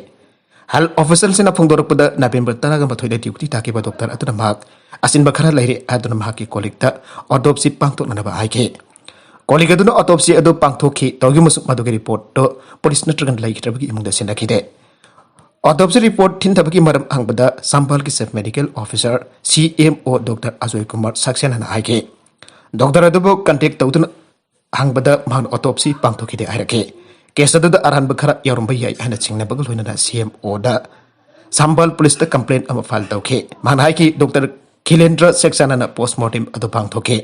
ꯍꯦꯜꯊ ꯑꯣꯐꯤꯁꯤꯌꯦꯜꯁꯤꯡꯅ ꯐꯣꯡꯗꯣꯔꯛꯄꯗ, ꯅꯕꯦꯝꯕꯔ ꯇꯔꯥꯒ ꯃꯥꯊꯣꯏꯗ ꯗ꯭ꯌꯨꯇꯤ ꯇꯥꯈꯤꯕ ꯗꯣꯛꯇꯔ ꯑꯗꯨꯅ ꯃꯍꯥꯛ ꯑꯁꯤꯟꯕ ꯈꯔ ꯂꯩꯔꯦ ꯍꯥꯏꯗꯨꯅ ꯃꯍꯥꯛꯀꯤ ꯀꯣꯂꯤꯛꯇ ꯑꯣꯇꯣꯞꯁꯤ ꯄꯥꯡꯊꯣꯛꯅꯅꯕ ꯍꯥꯏꯈꯤ꯫ ꯀꯣꯂꯤꯛ ꯑꯗꯨꯅ ꯑꯣꯇꯣꯞꯁꯤ ꯑꯗꯨ ꯄꯥꯡꯊꯣꯛꯈꯤ, ꯇꯧꯔꯤꯕꯁꯨ ꯃꯗꯨꯒꯤ ꯔꯤꯄꯣꯔꯠꯇꯨ ꯄꯨꯂꯤꯁ ꯅꯠꯇ꯭ꯔꯒ ꯂꯩꯈꯤꯗ꯭ꯔꯕꯒꯤ ꯏꯃꯨꯡꯗ ꯁꯤꯟꯅꯈꯤꯗꯦ꯫ ꯑꯣꯇꯣꯞꯁꯤ ꯔꯤꯄꯣꯔꯠ ꯊꯤꯟꯊꯕꯒꯤ ꯃꯔꯝ ꯍꯪꯕꯗ, ꯁꯝꯕꯥꯜꯒꯤ ꯆꯤꯐ ꯃꯦꯗꯤꯀꯦꯜ ꯑꯣꯐꯤꯁꯔ, ꯁꯤ M O, doctor Ajoy Kumar ꯁꯛꯁꯦꯅꯥꯅ ꯍꯥꯏꯈꯤ, ꯗꯣꯛꯇꯔ ꯑꯗꯨꯕꯨ ꯀꯟꯇꯦꯛ ꯇꯧꯗꯨꯅ ꯍꯪꯕꯗ, ꯃꯍꯥꯛꯅ ꯑꯣꯇꯣꯞꯁꯤ ꯄꯥꯡꯊꯣꯛꯈꯤꯗꯦ ꯍꯥꯏꯔꯛꯈꯤ꯫ ꯀꯦꯁ ꯑꯗꯨꯗ ꯑꯔꯥꯟꯕ ꯈꯔ ꯌꯥꯎꯔꯝꯕ ꯌꯥꯏ ꯍꯥꯏꯅ ꯆꯤꯡꯅꯕꯒ ꯂꯣꯏꯅꯅ ꯁꯤ ꯑꯦꯝ ꯑꯣꯗ ꯁꯝꯕꯥꯜ ꯄꯨꯂꯤꯁꯇ ꯀꯝꯄ꯭ꯂꯦꯟ ꯑꯃ ꯐꯥꯏꯜ ꯇꯧꯈꯤ꯫ ꯃꯍꯥꯛꯅ ꯍꯥꯏꯈꯤ, ꯗꯣꯛꯇꯔ ꯈꯤꯂꯦꯟꯗ꯭ꯔ ꯁꯛꯁꯦꯅꯥꯅ ꯄꯣꯁꯃꯣꯔꯇꯦꯝ ꯑꯗꯨ ꯄꯥꯡꯊꯣꯛꯈꯤ꯫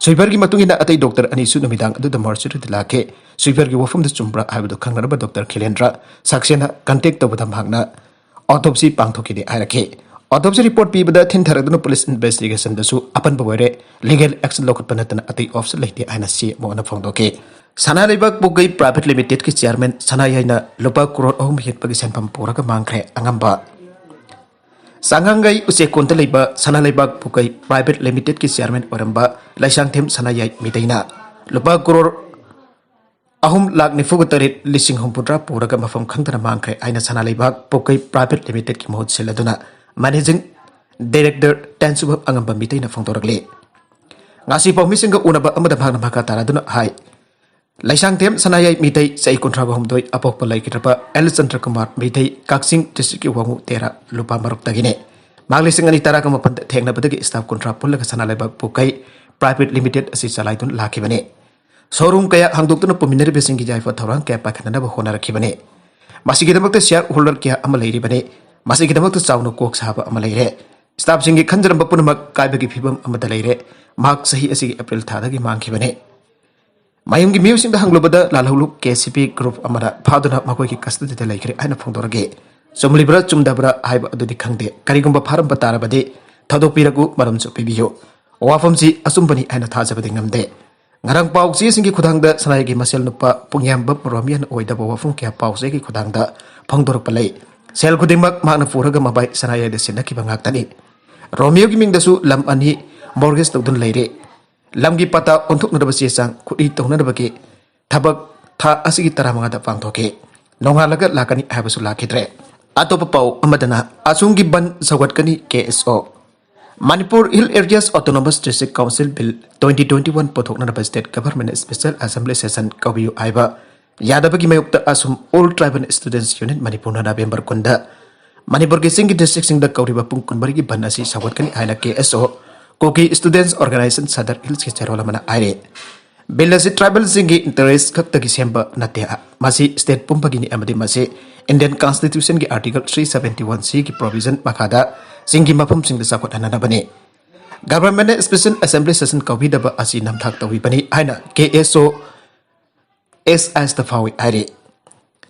ꯁ꯭ꯋꯤꯄꯔꯒꯤ ꯃꯇꯨꯡ ꯏꯟꯅ, ꯑꯇꯩ ꯗꯣꯛꯇꯔ ꯑꯅꯤꯁꯨ ꯅꯨꯃꯤꯗꯥꯡ ꯑꯗꯨꯗ ꯃꯣꯔꯆꯨꯔꯤꯗ ꯂꯥꯛꯈꯤ꯫ ꯁ꯭ꯋꯤꯄꯔꯒꯤ ꯋꯥꯐꯝꯗ ꯆꯨꯝꯕ꯭ꯔꯥ ꯍꯥꯏꯕꯗꯨ ꯈꯪꯅꯅꯕ ꯗꯣꯛꯇꯔ ꯈꯤꯂꯦꯟꯗ꯭ꯔ ꯁꯛꯁꯦꯅꯥ ꯀꯟꯇꯦꯛ ꯇꯧꯕꯗ, ꯃꯍꯥꯛꯅ ꯑꯣꯇꯣꯞꯁꯤ ꯄꯥꯡꯊꯣꯛꯈꯤꯗꯦ ꯍꯥꯏꯔꯛꯈꯤ꯫ ꯑꯣꯇꯣꯞꯁꯤ ꯔꯤꯄꯣꯔꯠ ꯄꯤꯕꯗ ꯊꯤꯟꯊꯔꯗꯨꯅ ꯄꯨꯂꯤꯁ ꯏꯟꯚꯦꯁꯇꯤꯒꯦꯁꯟꯗꯁꯨ ꯑꯄꯟꯕ ꯑꯣꯏꯔꯦ, ꯂꯤꯒꯦꯜ ꯑꯦꯛꯁꯟ ꯂꯧꯈꯠꯄ ꯅꯠꯇꯅ ꯑꯇꯩ ꯑꯣꯞꯁꯟ ꯂꯩꯇꯦ ꯍꯥꯏꯅ ꯁꯤ ꯑꯦꯝ ꯑꯣꯅ ꯐꯣꯡꯗꯣꯛꯈꯤ꯫ ꯁꯅꯥ ꯂꯩꯕꯥꯛ ꯄꯨꯒꯩ ꯄ꯭ꯔꯥꯏꯚꯦꯠ ꯂꯤꯃꯤꯇꯦꯗꯀꯤ ꯆꯤꯌꯥꯔꯃꯦꯟ ꯁꯅꯥꯌꯥꯏꯅ ꯂꯨꯄꯥ ꯀ꯭ꯔꯣꯔ ꯑꯍꯨꯝ ꯍꯦꯟꯕꯒꯤ ꯁꯦꯟꯐꯝ ꯄꯨꯔꯒ ꯃꯥꯡꯈ꯭ꯔꯦ꯫ ꯑꯉꯝꯕ꯫ ꯆꯥꯉꯥꯡꯒꯩ ꯎꯆꯦꯛꯀꯣꯟꯗ ꯂꯩꯕ ꯁꯅꯥ ꯂꯩꯕꯥꯛ ꯄꯨꯒꯩ ꯄ꯭ꯔꯥꯏꯚꯦꯠ ꯂꯤꯃꯤꯇꯦꯗꯀꯤ ꯆꯤꯌꯥꯔꯃꯦꯟ ꯑꯣꯏꯔꯝꯕ ꯂꯩꯁꯥꯡꯊꯦꯝ ꯁꯅꯥꯌꯥꯏ ꯃꯤꯇꯩꯅ ꯂꯨꯄꯥ ꯀ꯭ꯔꯣꯔ ꯑꯍꯨꯝ ꯂꯥꯈ ꯅꯤꯐꯨꯒ ꯇꯔꯦꯠ ꯂꯤꯁꯤꯡ ꯍꯨꯝꯐꯨꯇꯔꯥ ꯄꯨꯔꯒ ꯃꯐꯝ ꯈꯪꯗꯅ ꯃꯥꯡꯈ꯭ꯔꯦ ꯍꯥꯏꯅ ꯁꯅꯥ ꯂꯩꯕꯥꯛ ꯄꯣꯛꯀꯩ Private Limited ꯀꯤ ꯃꯍꯨꯠ ꯁꯤꯜꯂꯗꯨꯅ Managing Director ꯇꯦꯟꯁꯨꯕ ꯑꯉꯝꯕ ꯃꯤꯇꯩꯅ ꯐꯣꯡꯗꯣꯔꯛꯂꯤ꯫ ꯉꯥꯁꯤ ꯄꯥꯎꯃꯤꯁꯤꯡꯒ ꯎꯅꯕ ꯑꯃꯗ ꯃꯍꯥꯛꯅ ꯃꯈꯥ ꯇꯥꯔꯗꯨꯅ ꯍꯥꯏ, ꯂꯩꯁꯥꯡꯊꯦꯝ ꯁꯅꯥꯌꯥꯏ ꯃꯤꯇꯩ ꯆꯍꯤ ꯀꯨꯟꯊ꯭ꯔꯥ ꯍꯨꯝꯗꯣꯏ ꯑꯄꯣꯛꯄ ꯂꯩꯈꯤꯗ꯭ꯔꯕ ꯑꯦꯜ ꯆꯟꯗ꯭ꯔꯀꯨꯃꯥꯔ ꯃꯤꯇꯩ ꯀꯛꯆꯤꯡ district ꯀꯤ ꯋꯥꯉꯨ ꯇꯦꯔꯥ ꯂꯨꯄꯥ ꯃꯔꯨꯛꯇꯒꯤꯅꯤ꯫ ꯃꯍꯥꯛ ꯂꯤꯁꯤꯡ ꯑꯅꯤ ꯇꯔꯥꯒ ꯃꯥꯄꯟꯗ ꯊꯦꯡꯅꯕꯗꯒꯤ staff ꯀꯨꯟꯊ꯭ꯔꯥ ꯄꯨꯜꯂꯒ ꯁꯅꯥ ꯂꯩꯕꯥꯛ ꯄꯣꯛꯀꯩ Private Limited ꯑꯁꯤ ꯆꯂꯥꯏꯗꯨꯅ ꯂꯥꯛꯈꯤꯕꯅꯤ꯫ Showroom ꯀꯌꯥ ꯍꯥꯡꯗꯣꯛꯇꯨꯅ ꯄꯨꯃꯤꯟꯅꯔꯤꯕꯁꯤꯡꯒꯤ ꯌꯥꯏꯐ ꯊꯧꯔꯥꯡ ꯀꯌꯥ ꯄꯥꯏꯈꯠꯅꯅꯕ ꯍꯣꯠꯅꯔꯛꯈꯤꯕꯅꯤ꯫ ꯃꯁꯤꯒꯤꯗꯃꯛꯇ share holder ꯀꯌꯥ ꯑꯃ ꯂꯩꯔꯤꯕꯅꯤ꯫ ꯃꯁꯤꯒꯤꯗꯃꯛꯇ ꯆꯥꯎꯅ ꯀꯣꯛ ꯁꯥꯕ ꯑꯃ ꯂꯩꯔꯦ꯫ Staffꯁꯤꯡꯒꯤ ꯈꯟꯖꯔꯝꯕ ꯄꯨꯝꯅꯃꯛ ꯀꯥꯏꯕꯒꯤ ꯐꯤꯕꯝ ꯑꯃꯗ ꯂꯩꯔꯦ꯫ ꯃꯍꯥꯛ ꯆꯍꯤ ꯑꯁꯤꯒꯤ April ꯊꯥꯗꯒꯤ ꯃꯥꯡꯈꯤꯕꯅꯤ꯫ ꯃꯌꯨꯝꯒꯤ ꯃꯤꯑꯣꯏꯁꯤꯡꯗ ꯍꯪꯂꯨꯕꯗ ꯂꯥꯜꯍꯧꯂꯨꯞ ꯀꯦ ꯁꯤ ꯄꯤ group ꯑꯃꯅ ꯐꯥꯗꯨꯅ ꯃꯈꯣꯏꯒꯤ custody ꯗ ꯂꯩꯈ꯭ꯔꯦ ꯍꯥꯏꯅ ꯐꯣꯡꯗꯣꯔꯛꯈꯤ꯫ ꯆꯨꯝꯂꯤꯕ꯭ꯔꯥ ꯆꯨꯝꯗꯕ꯭ꯔꯥ ꯍꯥꯏꯕ ꯑꯗꯨꯗꯤ ꯈꯪꯗꯦ꯫ ꯀꯔꯤꯒꯨꯝꯕ ꯐꯥꯔꯝꯕ ꯇꯥꯔꯕꯗꯤ ꯊꯧꯗꯣꯛꯄꯤꯔꯛꯎ, ꯃꯔꯝꯁꯨ ꯄꯤꯕꯤꯌꯨ꯫ ꯋꯥꯐꯝꯁꯤ ꯑꯆꯨꯝꯕꯅꯤ ꯍꯥꯏꯅ ꯊꯥꯖꯕꯗꯤ ꯉꯝꯗꯦ꯫ ꯉꯔꯥꯡ ꯄꯥꯎ ꯆꯦꯁꯤꯡꯒꯤ ꯈꯨꯠꯊꯥꯡꯗ ꯁꯅꯥꯌꯥꯏꯒꯤ ꯃꯁꯦꯜ ꯅꯨꯄꯥ ꯄꯨꯡꯌꯥꯝꯕꯝ ꯔꯣꯃꯤꯌꯣꯅ ꯑꯣꯏꯗꯕ ꯋꯥꯐꯝ ꯀꯌꯥ ꯄꯥꯎ ꯆꯦꯒꯤ ꯈꯨꯠꯊꯥꯡꯗ ꯐꯣꯡꯗꯣꯔꯛꯄ ꯂꯩ꯫ ꯁꯦꯜ ꯈꯨꯗꯤꯡꯃꯛ ꯃꯍꯥꯛꯅ ꯄꯨꯔꯒ ꯃꯕꯥꯏ ꯁꯅꯥꯌꯥꯏꯗ ꯁꯤꯟꯅꯈꯤꯕ ꯉꯥꯛꯇꯅꯤ꯫ ꯔꯣꯃꯤꯌꯣꯒꯤ ꯃꯤꯡꯗꯁꯨ ꯂꯝ ꯑꯅꯤ mortgage ꯇꯧꯗꯨꯅ ꯂꯩꯔꯦ꯫ ꯂꯝꯒꯤ ꯄꯇꯥ ꯑꯣꯟꯊꯣꯛꯅꯗꯕ ꯆꯦ ꯆꯥꯡ ꯈꯨꯠꯏ ꯇꯧꯅꯅꯕꯒꯤ ꯊꯕꯛ ꯊꯥ ꯑꯁꯤꯒꯤ ꯇꯔꯥꯃꯉꯥꯗ ꯄꯥꯡꯊꯣꯛꯈꯤ꯫ ꯅꯣꯡꯉꯥꯜꯂꯒ ꯂꯥꯛꯀꯅꯤ ꯍꯥꯏꯕꯁꯨ ꯂꯥꯛꯈꯤꯗ꯭ꯔꯦ꯫ ꯑꯇꯣꯞꯄ ꯄꯥꯎ ꯑꯃꯗꯅ ꯑꯁꯣꯝꯒꯤ ꯕꯟ ꯁꯧꯒꯠꯀꯅꯤ ꯀꯦ ꯑꯦꯁ ꯑꯣ꯫ Manipur Hill Areas Autonomous District Council Bill twenty twenty-one ꯄꯨꯊꯣꯛꯅꯅꯕ state government special assembly session ꯀꯧꯕꯤꯌꯨ ꯍꯥꯏꯕ ꯌꯥꯗꯕꯒꯤ ꯃꯥꯌꯣꯛꯇ ꯑꯁꯣꯝ All Tribal Students Union ꯃꯅꯤꯄꯨꯔꯅ ꯅꯕꯦꯝꯕꯔ ꯀꯨꯟꯗ ꯃꯅꯤꯄꯨꯔꯒꯤ ꯆꯤꯡꯒꯤ district ꯁꯤꯡꯗ ꯀꯧꯔꯤꯕ ꯄꯨꯡ ꯀꯨꯟꯃꯔꯤꯒꯤ ꯕꯟ ꯑꯁꯤ ꯁꯧꯒꯠꯀꯅꯤ ꯍꯥꯏꯅ ꯀꯦ ꯑꯦꯁ ꯑꯣ, Kuki Students Organization Sadar Hills ꯀꯤ ꯆꯦꯔꯣꯜ ꯑꯃꯅ ꯍꯥꯏꯔꯤ꯫ Bill ꯑꯁꯤ tribal ꯁꯤꯡꯒꯤ interest ꯈꯛꯇꯒꯤ ꯁꯦꯝꯕ ꯅꯠꯇꯦ꯫ ꯃꯁꯤ state ꯄꯨꯝꯕꯒꯤꯅꯤ ꯑꯃꯗꯤ ꯃꯁꯤ Indian Constitution ꯒꯤ Article three seventy-one C ꯒꯤ provision ꯃꯈꯥꯗ ꯆꯤꯡꯒꯤ ꯃꯐꯝꯁꯤꯡꯗ ꯆꯥꯎꯈꯠꯍꯟꯅꯕꯅꯤ꯫ Government ꯅ special assembly session ꯀꯧꯕꯤꯗꯕ ꯑꯁꯤ ꯅꯝꯊꯥꯛ ꯇꯧꯕꯤꯕꯅꯤ ꯍꯥꯏꯅ ꯀꯦ ꯑꯦꯁ ꯑꯣ ꯑꯦꯁ ꯑꯥꯏ ꯑꯦꯁ ꯇ ꯐꯥꯎꯏ ꯍꯥꯏꯔꯤ꯫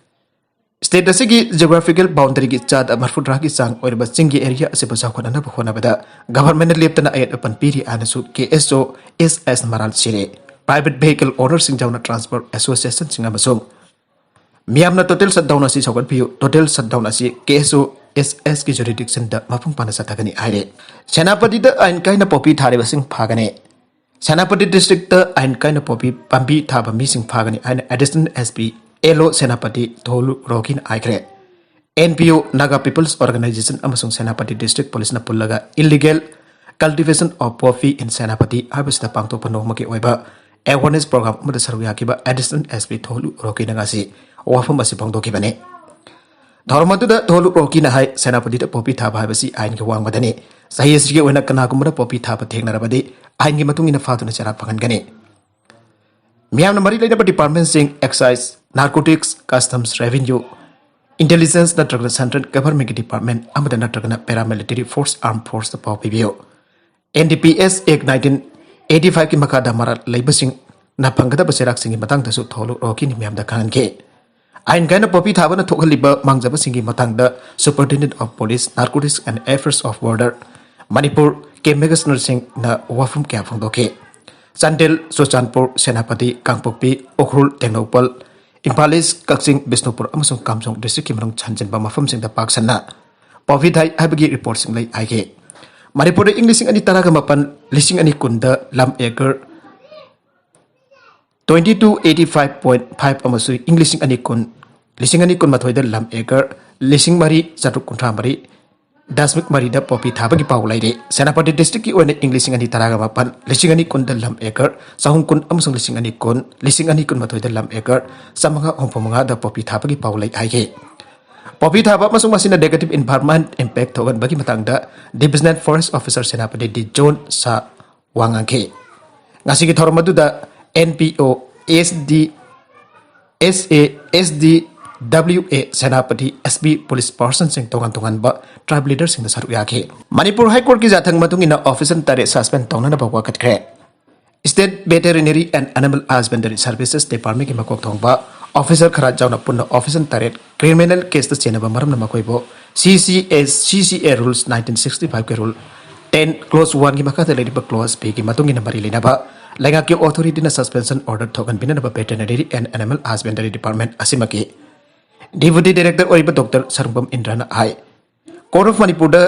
State ꯑꯁꯤꯒꯤ geographical boundary ꯒꯤ ꯆꯥꯗ ꯃꯔꯐꯨꯇꯔꯥꯒꯤ ꯆꯥꯡ ꯑꯣꯏꯔꯤꯕ ꯆꯤꯡꯒꯤ area ꯑꯁꯤꯕꯨ ꯆꯥꯎꯈꯠꯍꯟꯅꯕ ꯍꯣꯠꯅꯕꯗ government ꯅ ꯂꯦꯞꯇꯅ ꯑꯌꯦꯠ ꯑꯄꯟ ꯄꯤꯔꯤ ꯍꯥꯏꯅꯁꯨ ꯀꯦ ꯑꯦꯁ ꯑꯣ ꯑꯦꯁ ꯑꯥꯏ ꯑꯦꯁ ꯅ ꯃꯔꯥꯜ ꯁꯤꯔꯦ꯫ Private vehicle owner ꯁꯤꯡ ꯌꯥꯎꯅ transport association ꯁꯤꯡ ꯑꯃꯁꯨꯡ ꯃꯤꯌꯥꯝꯅ total shutdown ꯑꯁꯤ ꯁꯧꯒꯠꯄꯤꯌꯨ꯫ Total shutdown ꯑꯁꯤ ꯀꯦ ꯑꯦꯁ ꯑꯣ ꯑꯦꯁ ꯑꯥꯏ ꯑꯦꯁ ꯀꯤ jurisdiction ꯗ ꯃꯄꯨꯡ ꯐꯥꯅ ꯆꯠꯊꯒꯅꯤ ꯍꯥꯏꯔꯦ꯫ ꯁꯦꯅꯥꯄꯇꯤꯗ ꯑꯥꯏꯟ ꯀꯥꯏꯅ ꯄꯣꯄꯤ ꯊꯥꯔꯤꯕꯁꯤꯡ ꯐꯥꯒꯅꯤ꯫ ꯁꯦꯅꯥꯄꯇꯤ ꯗꯤꯁꯇ꯭ꯔꯤꯛꯇ ꯑꯥꯏꯟ ꯀꯥꯏꯅ ꯄꯣꯄꯤ ꯄꯥꯝꯕꯤ ꯊꯥꯕ ꯃꯤꯁꯤꯡ ꯐꯥꯒꯅꯤ ꯍꯥꯏꯅ ꯑꯦꯗꯤꯁꯅꯦꯜ ꯑꯦꯁ ꯄꯤ ꯑꯦꯜ ꯑꯣ ꯁꯦꯅꯥꯄꯇꯤ ꯊꯣꯂꯨ ꯔꯣꯀꯤꯅ ꯍꯥꯏꯈ꯭ꯔꯦ꯫ ꯑꯦꯟ ꯄꯤ ꯑꯣ, ꯅꯥꯒꯥ ꯄꯤꯄꯜꯁ ꯑꯣꯔꯒꯅꯥꯏꯖꯦꯁꯟ ꯑꯃꯁꯨꯡ ꯁꯦꯅꯥꯄꯇꯤ ꯗꯤꯁꯇ꯭ꯔꯤꯛ ꯄꯨꯂꯤꯁꯅ ꯄꯨꯜꯂꯒ Illegal Cultivation of Poppy in Senapati ꯍꯥꯏꯕꯁꯤꯗ ꯄꯥꯡꯊꯣꯛꯄ ꯅꯣꯡꯃꯒꯤ ꯑꯣꯏꯕ ꯑꯦꯋꯥꯔꯅꯦꯁ ꯄ꯭ꯔꯣꯒ꯭ꯔꯥꯝ ꯑꯃꯗ ꯁꯔꯨꯛ ꯌꯥꯈꯤꯕ ꯑꯦꯗꯤꯁꯅꯦꯜ ꯑꯦꯁ ꯄꯤ ꯊꯣꯂꯨ ꯔꯣꯀꯤꯅ ꯉꯁꯤ ꯋꯥꯐꯝ ꯑꯁꯤ ꯐꯣꯡꯗꯣꯛꯈꯤꯕꯅꯤ꯫ ꯊꯧꯔꯝ ꯑꯗꯨꯗ ꯊꯣꯂꯨ ꯔꯣꯀꯤꯅ ꯍꯥꯏ, ꯁꯦꯅꯥꯄꯇꯤꯗ ꯄꯣꯄꯤ ꯊꯥꯕ ꯍꯥꯏꯕꯁꯤ ꯑꯥꯏꯟꯒꯤ ꯋꯥꯡꯃꯗꯅꯤ꯫ ꯆꯍꯤ ꯑꯁꯤꯒꯤ ꯑꯣꯏꯅ ꯀꯅꯥꯒꯨꯝꯕꯅ ꯄꯣꯄꯤ ꯊꯥꯕ ꯊꯦꯡꯅꯔꯕꯗꯤ ꯑꯥꯏꯟꯒꯤ ꯃꯇꯨꯡ ꯏꯟꯅ ꯐꯥꯗꯨꯅ ꯆꯩꯔꯥꯛ ꯐꯪꯍꯟꯒꯅꯤ꯫ ꯃꯤꯌꯥꯝꯅ ꯃꯔꯤ ꯂꯩꯅꯕ ꯗꯤꯄꯥꯔꯠꯃꯦꯟꯁꯤꯡ, excise, narcotics, customs, revenue, intelligence ꯅꯠꯇ꯭ꯔꯒꯅ ꯁꯦꯟꯇ꯭ꯔꯦꯜ ꯒꯚꯔꯟꯃꯦꯟꯠꯀꯤ ꯗꯤꯄꯥꯔꯠꯃꯦꯟꯠ ꯑꯃꯗ ꯅꯠꯇ꯭ꯔꯒꯅ ꯄꯦꯔꯥꯃꯤꯂꯤꯇꯔꯤ ꯐꯣꯔꯁ, ꯑꯥꯔꯝ ꯐꯣꯔꯁꯇ ꯄꯥꯎ ꯄꯤꯕꯤꯌꯨ꯫ N D P S act nineteen eighty ꯐꯥꯏꯚꯀꯤ ꯃꯈꯥꯗ ꯃꯔꯥꯜ ꯂꯩꯕꯁꯤꯡꯅ ꯐꯪꯒꯗꯕ ꯆꯩꯔꯥꯛꯁꯤꯡꯒꯤ ꯃꯇꯥꯡꯗꯁꯨ ꯊꯣꯂꯨ ꯔꯣꯀꯤꯅ ꯃꯤꯌꯥꯝꯗ ꯈꯪꯍꯟꯈꯤ꯫ ꯑꯥꯏꯟ ꯀꯥꯏꯅ ꯄꯣꯄꯤ ꯊꯥꯕꯅ ꯊꯣꯛꯍꯜꯂꯤꯕ ꯃꯥꯡꯖꯕꯁꯤꯡꯒꯤ ꯃꯇꯥꯡꯗ Superintendent of Police, Narcotics and Affairs of Border, Manipur, ꯀꯦ ꯃꯦꯒꯁꯅꯔ ꯁꯤꯡꯅ ꯋꯥꯐꯝ ꯀꯌꯥ ꯐꯣꯡꯗꯣꯛꯈꯤ꯫ ꯆꯥꯟꯗꯦꯜ, ꯆꯨꯔꯆꯥꯟꯄꯨꯔ, ꯁꯦꯅꯥꯄꯇꯤ, ꯀꯥꯡꯄꯣꯛꯄꯤ, ꯎꯈ꯭ꯔꯨꯜ, ꯇꯦꯡꯅꯧꯄꯜ, ꯏꯝꯐꯥꯜ ꯏꯁ, ꯀꯛꯆꯤꯡ, ꯕꯤꯁꯅꯨꯄꯨꯔ ꯑꯃꯁꯨꯡ ꯀꯥꯝꯖꯣꯡ ꯗꯤꯁꯇ꯭ꯔꯤꯛꯀꯤ ꯃꯅꯨꯡ ꯆꯟꯁꯤꯟꯕ ꯃꯐꯝꯁꯤꯡꯗ ꯄꯥꯛ ꯁꯟꯅ ꯄꯣꯄꯤ ꯊꯥꯏ ꯍꯥꯏꯕꯒꯤ ꯔꯤꯄꯣꯔꯠꯁꯤꯡ ꯂꯩ ꯍꯥꯏꯈꯤ꯫ ꯃꯅꯤꯄꯨꯔꯗ ꯏꯪ ꯂꯤꯁꯤꯡ ꯑꯅꯤ ꯇꯔꯥꯒ ꯃꯥꯄꯟ, ꯂꯤꯁꯤꯡ ꯑꯅꯤ ꯀꯨꯟꯗ ꯂꯝ acre twenty two eighty five point five ꯑꯃꯁꯨꯡ ꯏꯪ ꯂꯤꯁꯤꯡ ꯑꯅꯤ ꯀꯨꯟ, ꯂꯤꯁꯤꯡ ꯑꯅꯤ ꯀꯨꯟꯃꯥꯊꯣꯏꯗ ꯂꯝ ꯑꯦꯀꯔ ꯂꯤꯁꯤꯡ ꯃꯔꯤ ꯆꯥꯇ꯭ꯔꯨꯛ ꯀꯨꯟꯊ꯭ꯔꯥ ꯃꯔꯤ ꯗꯁꯃꯤꯛ ꯃꯔꯤꯗ ꯄꯣꯄꯤ ꯊꯥꯕꯒꯤ ꯄꯥꯎ ꯂꯩꯔꯤ꯫ ꯁꯦꯅꯥꯄꯇꯤ ꯗꯤꯁꯇ꯭ꯔꯤꯛꯀꯤ ꯑꯣꯏꯅ ꯏꯪ ꯂꯤꯁꯤꯡ ꯑꯅꯤ ꯇꯔꯥꯒ ꯃꯥꯄꯟ, ꯂꯤꯁꯤꯡ ꯑꯅꯤ ꯀꯨꯟꯗ ꯂꯝ ꯑꯦꯀꯔ ꯆꯍꯨꯝ ꯀꯨꯟ ꯑꯃꯁꯨꯡ ꯂꯤꯁꯤꯡ ꯑꯅꯤ ꯀꯨꯟ, ꯂꯤꯁꯤꯡ ꯑꯅꯤ ꯀꯨꯟꯃꯥꯊꯣꯏꯗ ꯂꯝ ꯑꯦꯀꯔ ꯆꯥꯝꯃꯉꯥ ꯍꯨꯝꯐꯨ ꯃꯉꯥꯗ ꯄꯣꯄꯤ ꯊꯥꯕꯒꯤ ꯄꯥꯎ ꯂꯩ ꯍꯥꯏꯈꯤ꯫ ꯄꯣꯄꯤ ꯊꯥꯕ ꯑꯃꯁꯨꯡ ꯃꯁꯤꯅ negative environment impact ꯊꯣꯛꯍꯟꯕꯒꯤ ꯃꯇꯥꯡꯗ Divisional Forest Officer ꯁꯦꯅꯥꯄꯇꯤ ꯗꯤ ꯖꯣꯟ ꯁꯥ ꯋꯥ ꯉꯥꯡꯈꯤ꯫ ꯉꯁꯤꯒꯤ ꯊꯧꯔꯝ ꯑꯗꯨꯗ ꯑꯦꯟ ꯄꯤ ꯑꯣ, ꯑꯦꯁ ꯗꯤ, ꯑꯦꯁ ꯑꯦ, ꯑꯦꯁ ꯗꯤ ꯗꯕ꯭ꯂꯤꯎ ꯑꯦ, ꯁꯦꯅꯥꯄꯇꯤ, ꯑꯦꯁ ꯄꯤ, ꯄꯨꯂꯤꯁ ꯄꯥꯔꯁꯟꯁꯤꯡ, ꯇꯣꯉꯥꯟ ꯇꯣꯉꯥꯟꯕ ꯇ꯭ꯔꯥꯏꯕ ꯂꯤꯗꯔꯁꯤꯡꯅ ꯁꯔꯨꯛ ꯌꯥꯈꯤ꯫ ꯃꯅꯤꯄꯨꯔ ꯍꯥꯏ ꯀꯣꯔꯠꯀꯤ ꯌꯥꯊꯪ ꯃꯇꯨꯡ ꯏꯟꯅ ꯑꯣꯐꯤꯁꯔ ꯇꯔꯦꯠ ꯁꯁꯄꯦꯟ ꯇꯧꯅꯅꯕ ꯋꯥꯀꯠꯈ꯭ꯔꯦ꯫ State Veterinary and Animal Husbandry Services Departmentꯀꯤ ꯃꯀꯣꯛ ꯊꯣꯡꯕ ꯑꯣꯐꯤꯁꯔ ꯈꯔ ꯌꯥꯎꯅ ꯄꯨꯟꯅ ꯑꯣꯐꯤꯁꯔ ꯇꯔꯦꯠ ꯀ꯭ꯔꯤꯃꯤꯅꯦꯜ ꯀꯦꯁꯇ ꯆꯦꯟꯅꯕ ꯃꯔꯝꯅ ꯃꯈꯣꯏꯕꯨ ꯁꯤ ꯁꯤ ꯑꯦ, ꯁꯤ ꯁꯤ ꯑꯦ rules nineteen sixty fiveꯀꯤ rule ten clause oneꯒꯤ ꯃꯈꯥꯗ ꯂꯩꯔꯤꯕ clause Bꯒꯤ ꯃꯇꯨꯡ ꯏꯟꯅ ꯃꯔꯤ ꯂꯩꯅꯕ ꯂꯩꯉꯥꯛꯀꯤ ꯑꯣꯊꯣꯔꯤꯇꯤꯅ ꯁꯁꯄꯦꯟꯁꯟ ꯑꯣꯔꯗꯔ ꯊꯣꯛꯍꯟꯕꯤꯅꯅꯕ Veterinary and Animal Husbandry Department ꯑꯁꯤꯃꯛꯀꯤ Deputy Director ꯑꯣꯏꯔꯤꯕ ꯗꯣꯛꯇꯔ ꯁꯔꯨꯡꯕꯝ ꯏꯟꯗ꯭ꯔꯅ ꯍꯥꯏ꯫ Court of ꯃꯅꯤꯄꯨꯔꯗ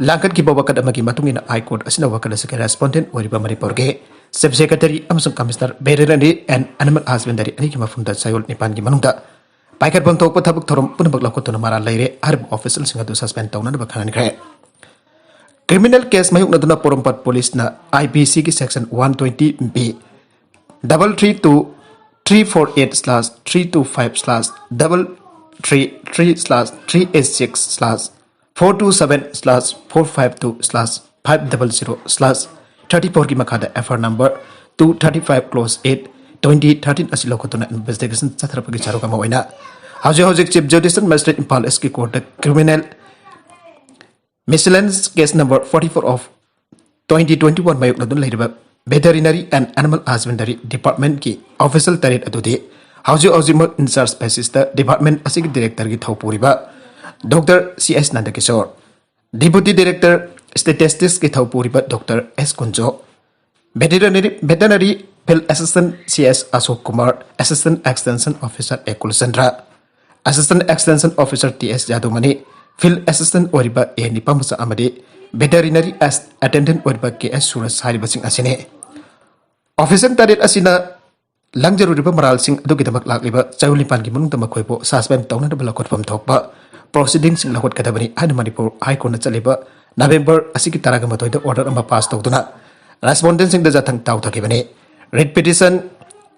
ꯂꯥꯡꯈꯠꯈꯤꯕ ꯋꯥꯀꯠ ꯑꯃꯒꯤ ꯃꯇꯨꯡ ꯏꯟꯅ High Court ꯑꯁꯤꯅ ꯋꯥꯀꯠ ꯑꯁꯤꯒꯤ respondent ꯑꯣꯏꯔꯤꯕ ꯃꯅꯤꯄꯨꯔꯒꯤ Chief Secretary ꯑꯃꯁꯨꯡ Commissioner Veterinary and Animal Husbandry ꯑꯅꯤꯒꯤ ꯃꯐꯝꯗ ꯆꯌꯣꯜ ꯅꯤꯄꯥꯟꯒꯤ ꯃꯅꯨꯡꯗ ꯄꯥꯏꯈꯠꯐꯝ ꯊꯣꯛꯄ ꯊꯕꯛ ꯊꯧꯔꯝ ꯄꯨꯝꯅꯃꯛ ꯂꯧꯈꯠꯇꯨꯅ ꯃꯔꯥꯜ ꯂꯩꯔꯦ ꯍꯥꯏꯔꯤꯕ officialꯁꯤꯡ ꯑꯗꯨ suspend ꯇꯧꯅꯅꯕ ꯈꯪꯍꯟꯈ꯭ꯔꯦ꯫ Criminal case ꯃꯥꯌꯣꯛꯅꯗꯨꯅ ꯄꯣꯔꯣꯝꯄꯥꯠ ꯄꯨꯂꯤꯁꯅ IPCꯒꯤ section one twenty B double three two three four eight slash three two five slash double three three slash three eight six slash four two seven slash four five two slash five double zero slash thirty fourꯒꯤ ꯃꯈꯥꯗ FIR number two thirty five clause eight twenty thirteen ꯑꯁꯤ ꯂꯧꯈꯠꯇꯨꯅ investigation ꯆꯠꯊꯔꯛꯄꯒꯤ ꯁꯔꯨꯛ ꯑꯃ ꯑꯣꯏꯅ ꯍꯧꯖꯤꯛ ꯍꯧꯖꯤꯛ Chief Judicial Magistrate Imphal Eastꯀꯤ courtꯇ criminal miscellaneous case number forty four of twenty twenty one ꯃꯥꯌꯣꯛꯅꯗꯨꯅ ꯂꯩꯔꯤꯕ Veterinary and Animal Husbandry Departmentꯀꯤ official ꯇꯔꯦꯠ ꯑꯗꯨꯗꯤ ꯍꯧꯖꯤꯛ ꯍꯧꯖꯤꯛꯃꯛ in charge basisꯇ department ꯑꯁꯤꯒꯤ directorꯒꯤ ꯊꯧ ꯄꯨꯔꯤꯕ Doctor C S ꯅꯟꯗꯀꯤꯁꯣꯔ, Deputy Director Statisticsꯀꯤ ꯊꯧ ꯄꯨꯔꯤꯕ Doctor S Kunjo, Veterinary, Veterinary Field Assistant C S Ashok Kumar, Assistant Extension Officer A ꯀꯨꯜꯆꯟꯗ꯭ꯔ, Assistant Extension Officer T S ꯌꯥꯗꯨꯃꯅꯤ, Field Assistant ꯑꯣꯏꯔꯤꯕ A ꯅꯤꯄꯥꯃꯆꯥ ꯑꯃꯗꯤ Veterinary Attendant ꯑꯣꯏꯔꯤꯕ K S ꯁꯨꯔꯖ ꯍꯥꯏꯔꯤꯕꯁꯤꯡ ꯑꯁꯤꯅꯤ꯫ Official ꯇꯔꯦꯠ ꯑꯁꯤꯅ ꯂꯪꯖꯔꯨꯔꯤꯕ ꯃꯔꯥꯜꯁꯤꯡ ꯑꯗꯨꯒꯤꯗꯃꯛ ꯂꯥꯛꯂꯤꯕ ꯆꯌꯣꯜ ꯅꯤꯄꯥꯟꯒꯤ ꯃꯅꯨꯡꯗ ꯃꯈꯣꯏꯕꯨ suspend ꯇꯧꯅꯅꯕ ꯂꯧꯈꯠꯐꯝ ꯊꯣꯛꯄ proceedingꯁꯤꯡ ꯂꯧꯈꯠꯀꯗꯕꯅꯤ ꯍꯥꯏꯅ ꯃꯅꯤꯄꯨꯔ High Courtꯅ ꯆꯠꯂꯤꯕ November ꯑꯁꯤꯒꯤ ꯇꯔꯥꯃꯥꯊꯣꯏꯗ order ꯑꯃ pass ꯇꯧꯗꯨꯅ respondentꯁꯤꯡꯗ ꯌꯥꯊꯪ ꯇꯥꯎꯊꯈꯤꯕꯅꯤ꯫ Writ petition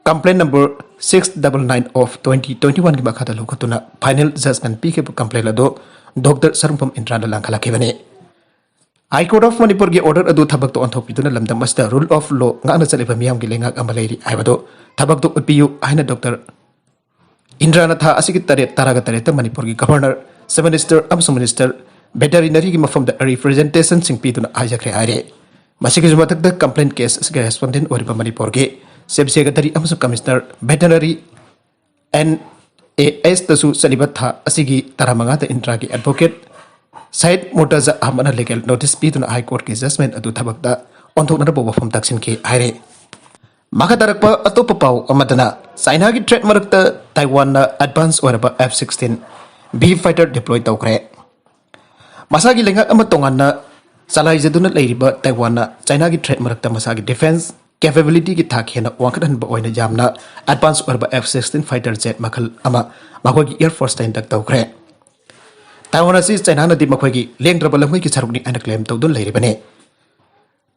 complaint number six double nine of twenty twenty oneꯒꯤ ꯃꯈꯥꯗ ꯂꯧꯈꯠꯇꯨꯅ final judgment ꯄꯤꯈꯤꯕ complaint ꯑꯗꯨ Doctor ꯁꯔꯨꯡꯐꯝ ꯏꯟꯗ꯭ꯔꯥꯅ ꯂꯥꯡꯈꯠꯂꯛꯈꯤꯕꯅꯤ꯫ High Court of ꯃꯅꯤꯄꯨꯔꯒꯤ order ꯑꯗꯨ ꯊꯕꯛꯇ ꯑꯣꯟꯊꯣꯛꯄꯤꯗꯨꯅ ꯂꯝꯗꯝ ꯑꯁꯤꯗ rule of law ꯉꯥꯛꯅ ꯆꯠꯂꯤꯕ ꯃꯤꯌꯥꯝꯒꯤ ꯂꯩꯉꯥꯛ ꯑꯃ ꯂꯩꯔꯤ ꯍꯥꯏꯕꯗꯨ ꯊꯕꯛꯇ ꯎꯠꯄꯤꯌꯨ ꯍꯥꯏꯅ Doctor ꯏꯟꯗ꯭ꯔꯥꯅ ꯊꯥ ꯑꯁꯤꯒꯤ ꯇꯔꯦꯠ, ꯇꯔꯥꯒ ꯇꯔꯦꯠꯇ ꯃꯅꯤꯄꯨꯔꯒꯤ Governor, Chief Minister ꯑꯃꯁꯨꯡ Minister Veterinaryꯒꯤ ꯃꯐꯝꯗ representationꯁꯤꯡ ꯄꯤꯗꯨꯅ ꯍꯥꯏꯖꯈ꯭ꯔꯦ ꯍꯥꯏꯔꯦ꯫ ꯃꯁꯤꯒꯤꯁꯨ ꯃꯊꯛꯇ complaint case ꯑꯁꯤꯒꯤ respondent ꯑꯣꯏꯔꯤꯕ ꯃꯅꯤꯄꯨꯔꯒꯤ Chief Secretary ꯑꯃꯁꯨꯡ Commissioner Veterinary NASꯇꯁꯨ ꯆꯠꯂꯤꯕ ꯊꯥ ꯑꯁꯤꯒꯤ ꯇꯔꯥꯃꯉꯥꯗ ꯏꯟꯗ꯭ꯔꯥꯒꯤ advocate Sayed Murtaza ꯑꯍꯃꯗꯅ legal notice ꯄꯤꯗꯨꯅ High Courtꯀꯤ judgment ꯑꯗꯨ ꯊꯕꯛꯇ ꯑꯣꯟꯊꯣꯛꯅꯅꯕ ꯋꯥꯐꯝ ꯇꯥꯛꯁꯤꯟꯈꯤ ꯍꯥꯏꯔꯦ꯫ ꯃꯈꯥ ꯇꯥꯔꯛꯄ ꯑꯇꯣꯞꯄ ꯄꯥꯎ ꯑꯃꯗꯅ, ꯆꯥꯏꯅꯥꯒꯤ threat ꯃꯔꯛꯇ ꯇꯥꯏꯋꯥꯟꯅ advance ꯑꯣꯏꯔꯕ F sixteen B fighter deploy ꯇꯧꯈ꯭ꯔꯦ꯫ ꯃꯁꯥꯒꯤ ꯂꯩꯉꯥꯛ ꯑꯃ ꯇꯣꯉꯥꯟꯅ ꯆꯂꯥꯏꯖꯗꯨꯅ ꯂꯩꯔꯤꯕ ꯇꯥꯏꯋꯥꯟꯅ ꯆꯥꯏꯅꯥꯒꯤ threat ꯃꯔꯛꯇ ꯃꯁꯥꯒꯤ defence ꯀꯦꯄꯦꯕꯤꯂꯤꯇꯤꯒꯤ ꯊꯥꯛ ꯍꯦꯟꯅ ꯋꯥꯡꯈꯠꯍꯟꯕ ꯑꯣꯏꯅ ꯌꯥꯝꯅ ꯑꯦꯗꯚꯥꯟꯁ ꯑꯣꯏꯔꯕ F sixteen fighter jet ꯃꯈꯜ ꯑꯃ ꯃꯈꯣꯏꯒꯤ Air Force ꯇ induct ꯇꯧꯈ꯭ꯔꯦ꯫ ꯇꯥꯏꯋꯥꯟ ꯑꯁꯤ ꯆꯥꯏꯅꯥꯅꯗꯤ ꯃꯈꯣꯏꯒꯤ ꯂꯦꯡꯗ꯭ꯔꯕ ꯂꯝꯈꯩꯒꯤ ꯁꯔꯨꯛꯅꯤ ꯍꯥꯏꯅ claim ꯇꯧꯗꯨꯅ ꯂꯩꯔꯤꯕꯅꯤ꯫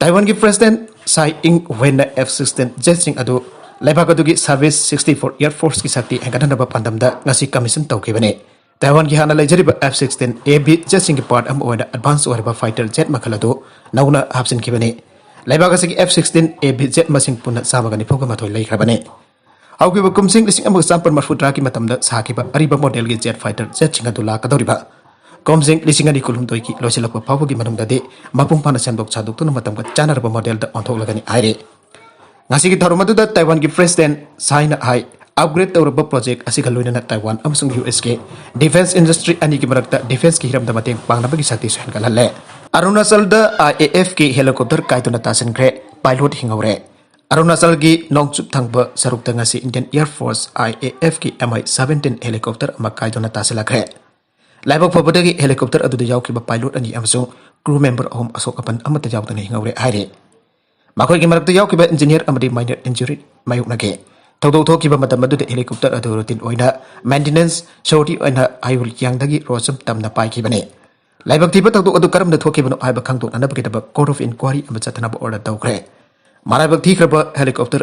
ꯇꯥꯏꯋꯥꯟꯒꯤ President Tsai Ing-wen ꯅ F sixteen jet ꯁꯤꯡ ꯑꯗꯨ ꯂꯩꯕꯥꯛ ꯑꯗꯨꯒꯤ Service sixty-four Air Force ꯀꯤ ꯁꯛꯇꯤ ꯍꯦꯟꯒꯠꯍꯟꯅꯕ ꯄꯥꯟꯗꯝꯗ ꯉꯁꯤ commission ꯇꯧꯈꯤꯕꯅꯤ꯫ ꯇꯥꯏꯋꯥꯟꯒꯤ ꯍꯥꯟꯅ ꯂꯩꯖꯔꯤꯕ F sixteen A B jet ꯁꯤꯡꯒꯤ part ꯑꯃ ꯑꯣꯏꯅ advance ꯑꯣꯏꯔꯕ fighter jet ꯃꯈꯜ ꯑꯗꯨ ꯅꯧꯅ ꯍꯥꯞꯆꯤꯟꯈꯤꯕꯅꯤ꯫ ꯂꯩꯕꯥꯛ ꯑꯁꯤꯒꯤ F sixteen A B jet ꯃꯁꯤꯡ ꯄꯨꯟꯅ ꯆꯥꯝꯃꯒ ꯅꯤꯐꯨꯒ ꯃꯥꯊꯣꯏ ꯂꯩꯈ꯭ꯔꯕꯅꯤ꯫ ꯍꯧꯈꯤꯕ ꯀꯨꯝꯁꯤꯡ ꯂꯤꯁꯤꯡ ꯑꯃꯒ ꯆꯥꯃꯥꯄꯟ ꯃꯔꯤꯐꯨꯇꯔꯥꯒꯤ ꯃꯇꯝꯗ ꯁꯥꯈꯤꯕ ꯑꯔꯤꯕ model ꯒꯤ jet fighter jet ꯁꯤꯡ ꯑꯗꯨ ꯂꯥꯛꯀꯗꯧꯔꯤꯕ ꯀꯨꯝꯁꯤꯡ ꯂꯤꯁꯤꯡ ꯑꯅꯤ ꯀꯨꯟꯍꯨꯝꯗꯣꯏꯒꯤ ꯂꯣꯏꯁꯤꯜꯂꯛꯄ ꯐꯥꯎꯕꯒꯤ ꯃꯅꯨꯡꯗꯗꯤ ꯃꯄꯨꯡ ꯐꯥꯅ ꯁꯦꯝꯗꯣꯛ ꯁꯥꯗꯣꯛꯇꯨꯅ ꯃꯇꯝꯒ ꯆꯥꯟꯅꯔꯕ model ꯗ ꯑꯣꯟꯊꯣꯛꯂꯒꯅꯤ ꯍꯥꯏꯔꯤ꯫ ꯉꯁꯤꯒꯤ ꯊꯧꯔꯝ ꯑꯗꯨꯗ ꯇꯥꯏꯋꯥꯟꯒꯤ President Tsai ꯅ ꯍꯥꯏ, upgrade ꯇꯧꯔꯕ project ꯑꯁꯤꯒ ꯂꯣꯏꯅꯅ ꯇꯥꯏꯋꯥꯟ ꯑꯃꯁꯨꯡ U S ꯀꯤ defence industry ꯑꯅꯤꯒꯤ ꯃꯔꯛꯇ defence ꯀꯤ ꯍꯤꯔꯝꯗ ꯃꯇꯦꯡ ꯄꯥꯡꯅꯕꯒꯤ ꯁꯛꯇꯤꯁꯨ ꯍꯦꯟꯒꯠꯍꯜꯂꯦ꯫ ꯑꯔꯨꯅꯥꯆꯜꯗ I A F ꯀꯤ helicopter ꯀꯥꯏꯗꯨꯅ ꯇꯥꯁꯤꯟꯈ꯭ꯔꯦ, pilot ꯍꯤꯡꯍꯧꯔꯦ꯫ ꯑꯔꯨꯅꯥꯆꯜꯒꯤ ꯅꯣꯡꯆꯨꯞ ꯊꯪꯕ ꯁꯔꯨꯛꯇ ꯉꯁꯤ Indian Air Force I A F ꯀꯤ M I seventeen helicopter ꯑꯃ ꯀꯥꯏꯗꯨꯅ ꯇꯥꯁꯤꯜꯂꯛꯈ꯭ꯔꯦ꯫ ꯂꯥꯏꯕꯛ ꯐꯕꯗꯒꯤ helicopter ꯑꯗꯨꯗ ꯌꯥꯎꯈꯤꯕ pilot ꯑꯅꯤ ꯑꯃꯁꯨꯡ crew member ꯑꯍꯨꯝ ꯑꯁꯣꯛ ꯑꯄꯟ ꯑꯃꯠꯇ ꯌꯥꯎꯗꯅ ꯍꯤꯡꯍꯧꯔꯦ ꯍꯥꯏꯔꯤ꯫ ꯃꯈꯣꯏꯒꯤ ꯃꯔꯛꯇ ꯌꯥꯎꯈꯤꯕ engineer ꯑꯃꯗꯤ minor injury ꯃꯥꯌꯣꯛꯅꯈꯤ꯫ ꯊꯧꯗꯣꯛ ꯊꯣꯛꯈꯤꯕ ꯃꯇꯝ ꯑꯗꯨꯗ helicopter ꯑꯗꯨ routine ꯑꯣꯏꯅ maintenance, sortie ꯑꯣꯏꯅ ꯍꯩꯔꯨꯜ ꯀꯤꯌꯥꯡꯗꯒꯤ ꯔꯣꯁꯝ ꯇꯝꯅ ꯄꯥꯏꯈꯤꯕꯅꯤ꯫ ꯂꯥꯏꯕꯛ ꯊꯤꯕ ꯊꯧꯗꯣꯛ ꯑꯗꯨ ꯀꯔꯝꯅ ꯊꯣꯛꯈꯤꯕꯅꯣ ꯍꯥꯏꯕ ꯈꯪꯗꯣꯛꯅꯅꯕꯒꯤꯗꯃꯛ court of inquiry ꯑꯃ ꯆꯠꯊꯅꯕ order ꯇꯧꯈ꯭ꯔꯦ꯫ ꯃꯔꯥꯏꯕꯛ ꯊꯤꯈ꯭ꯔꯕ helicopter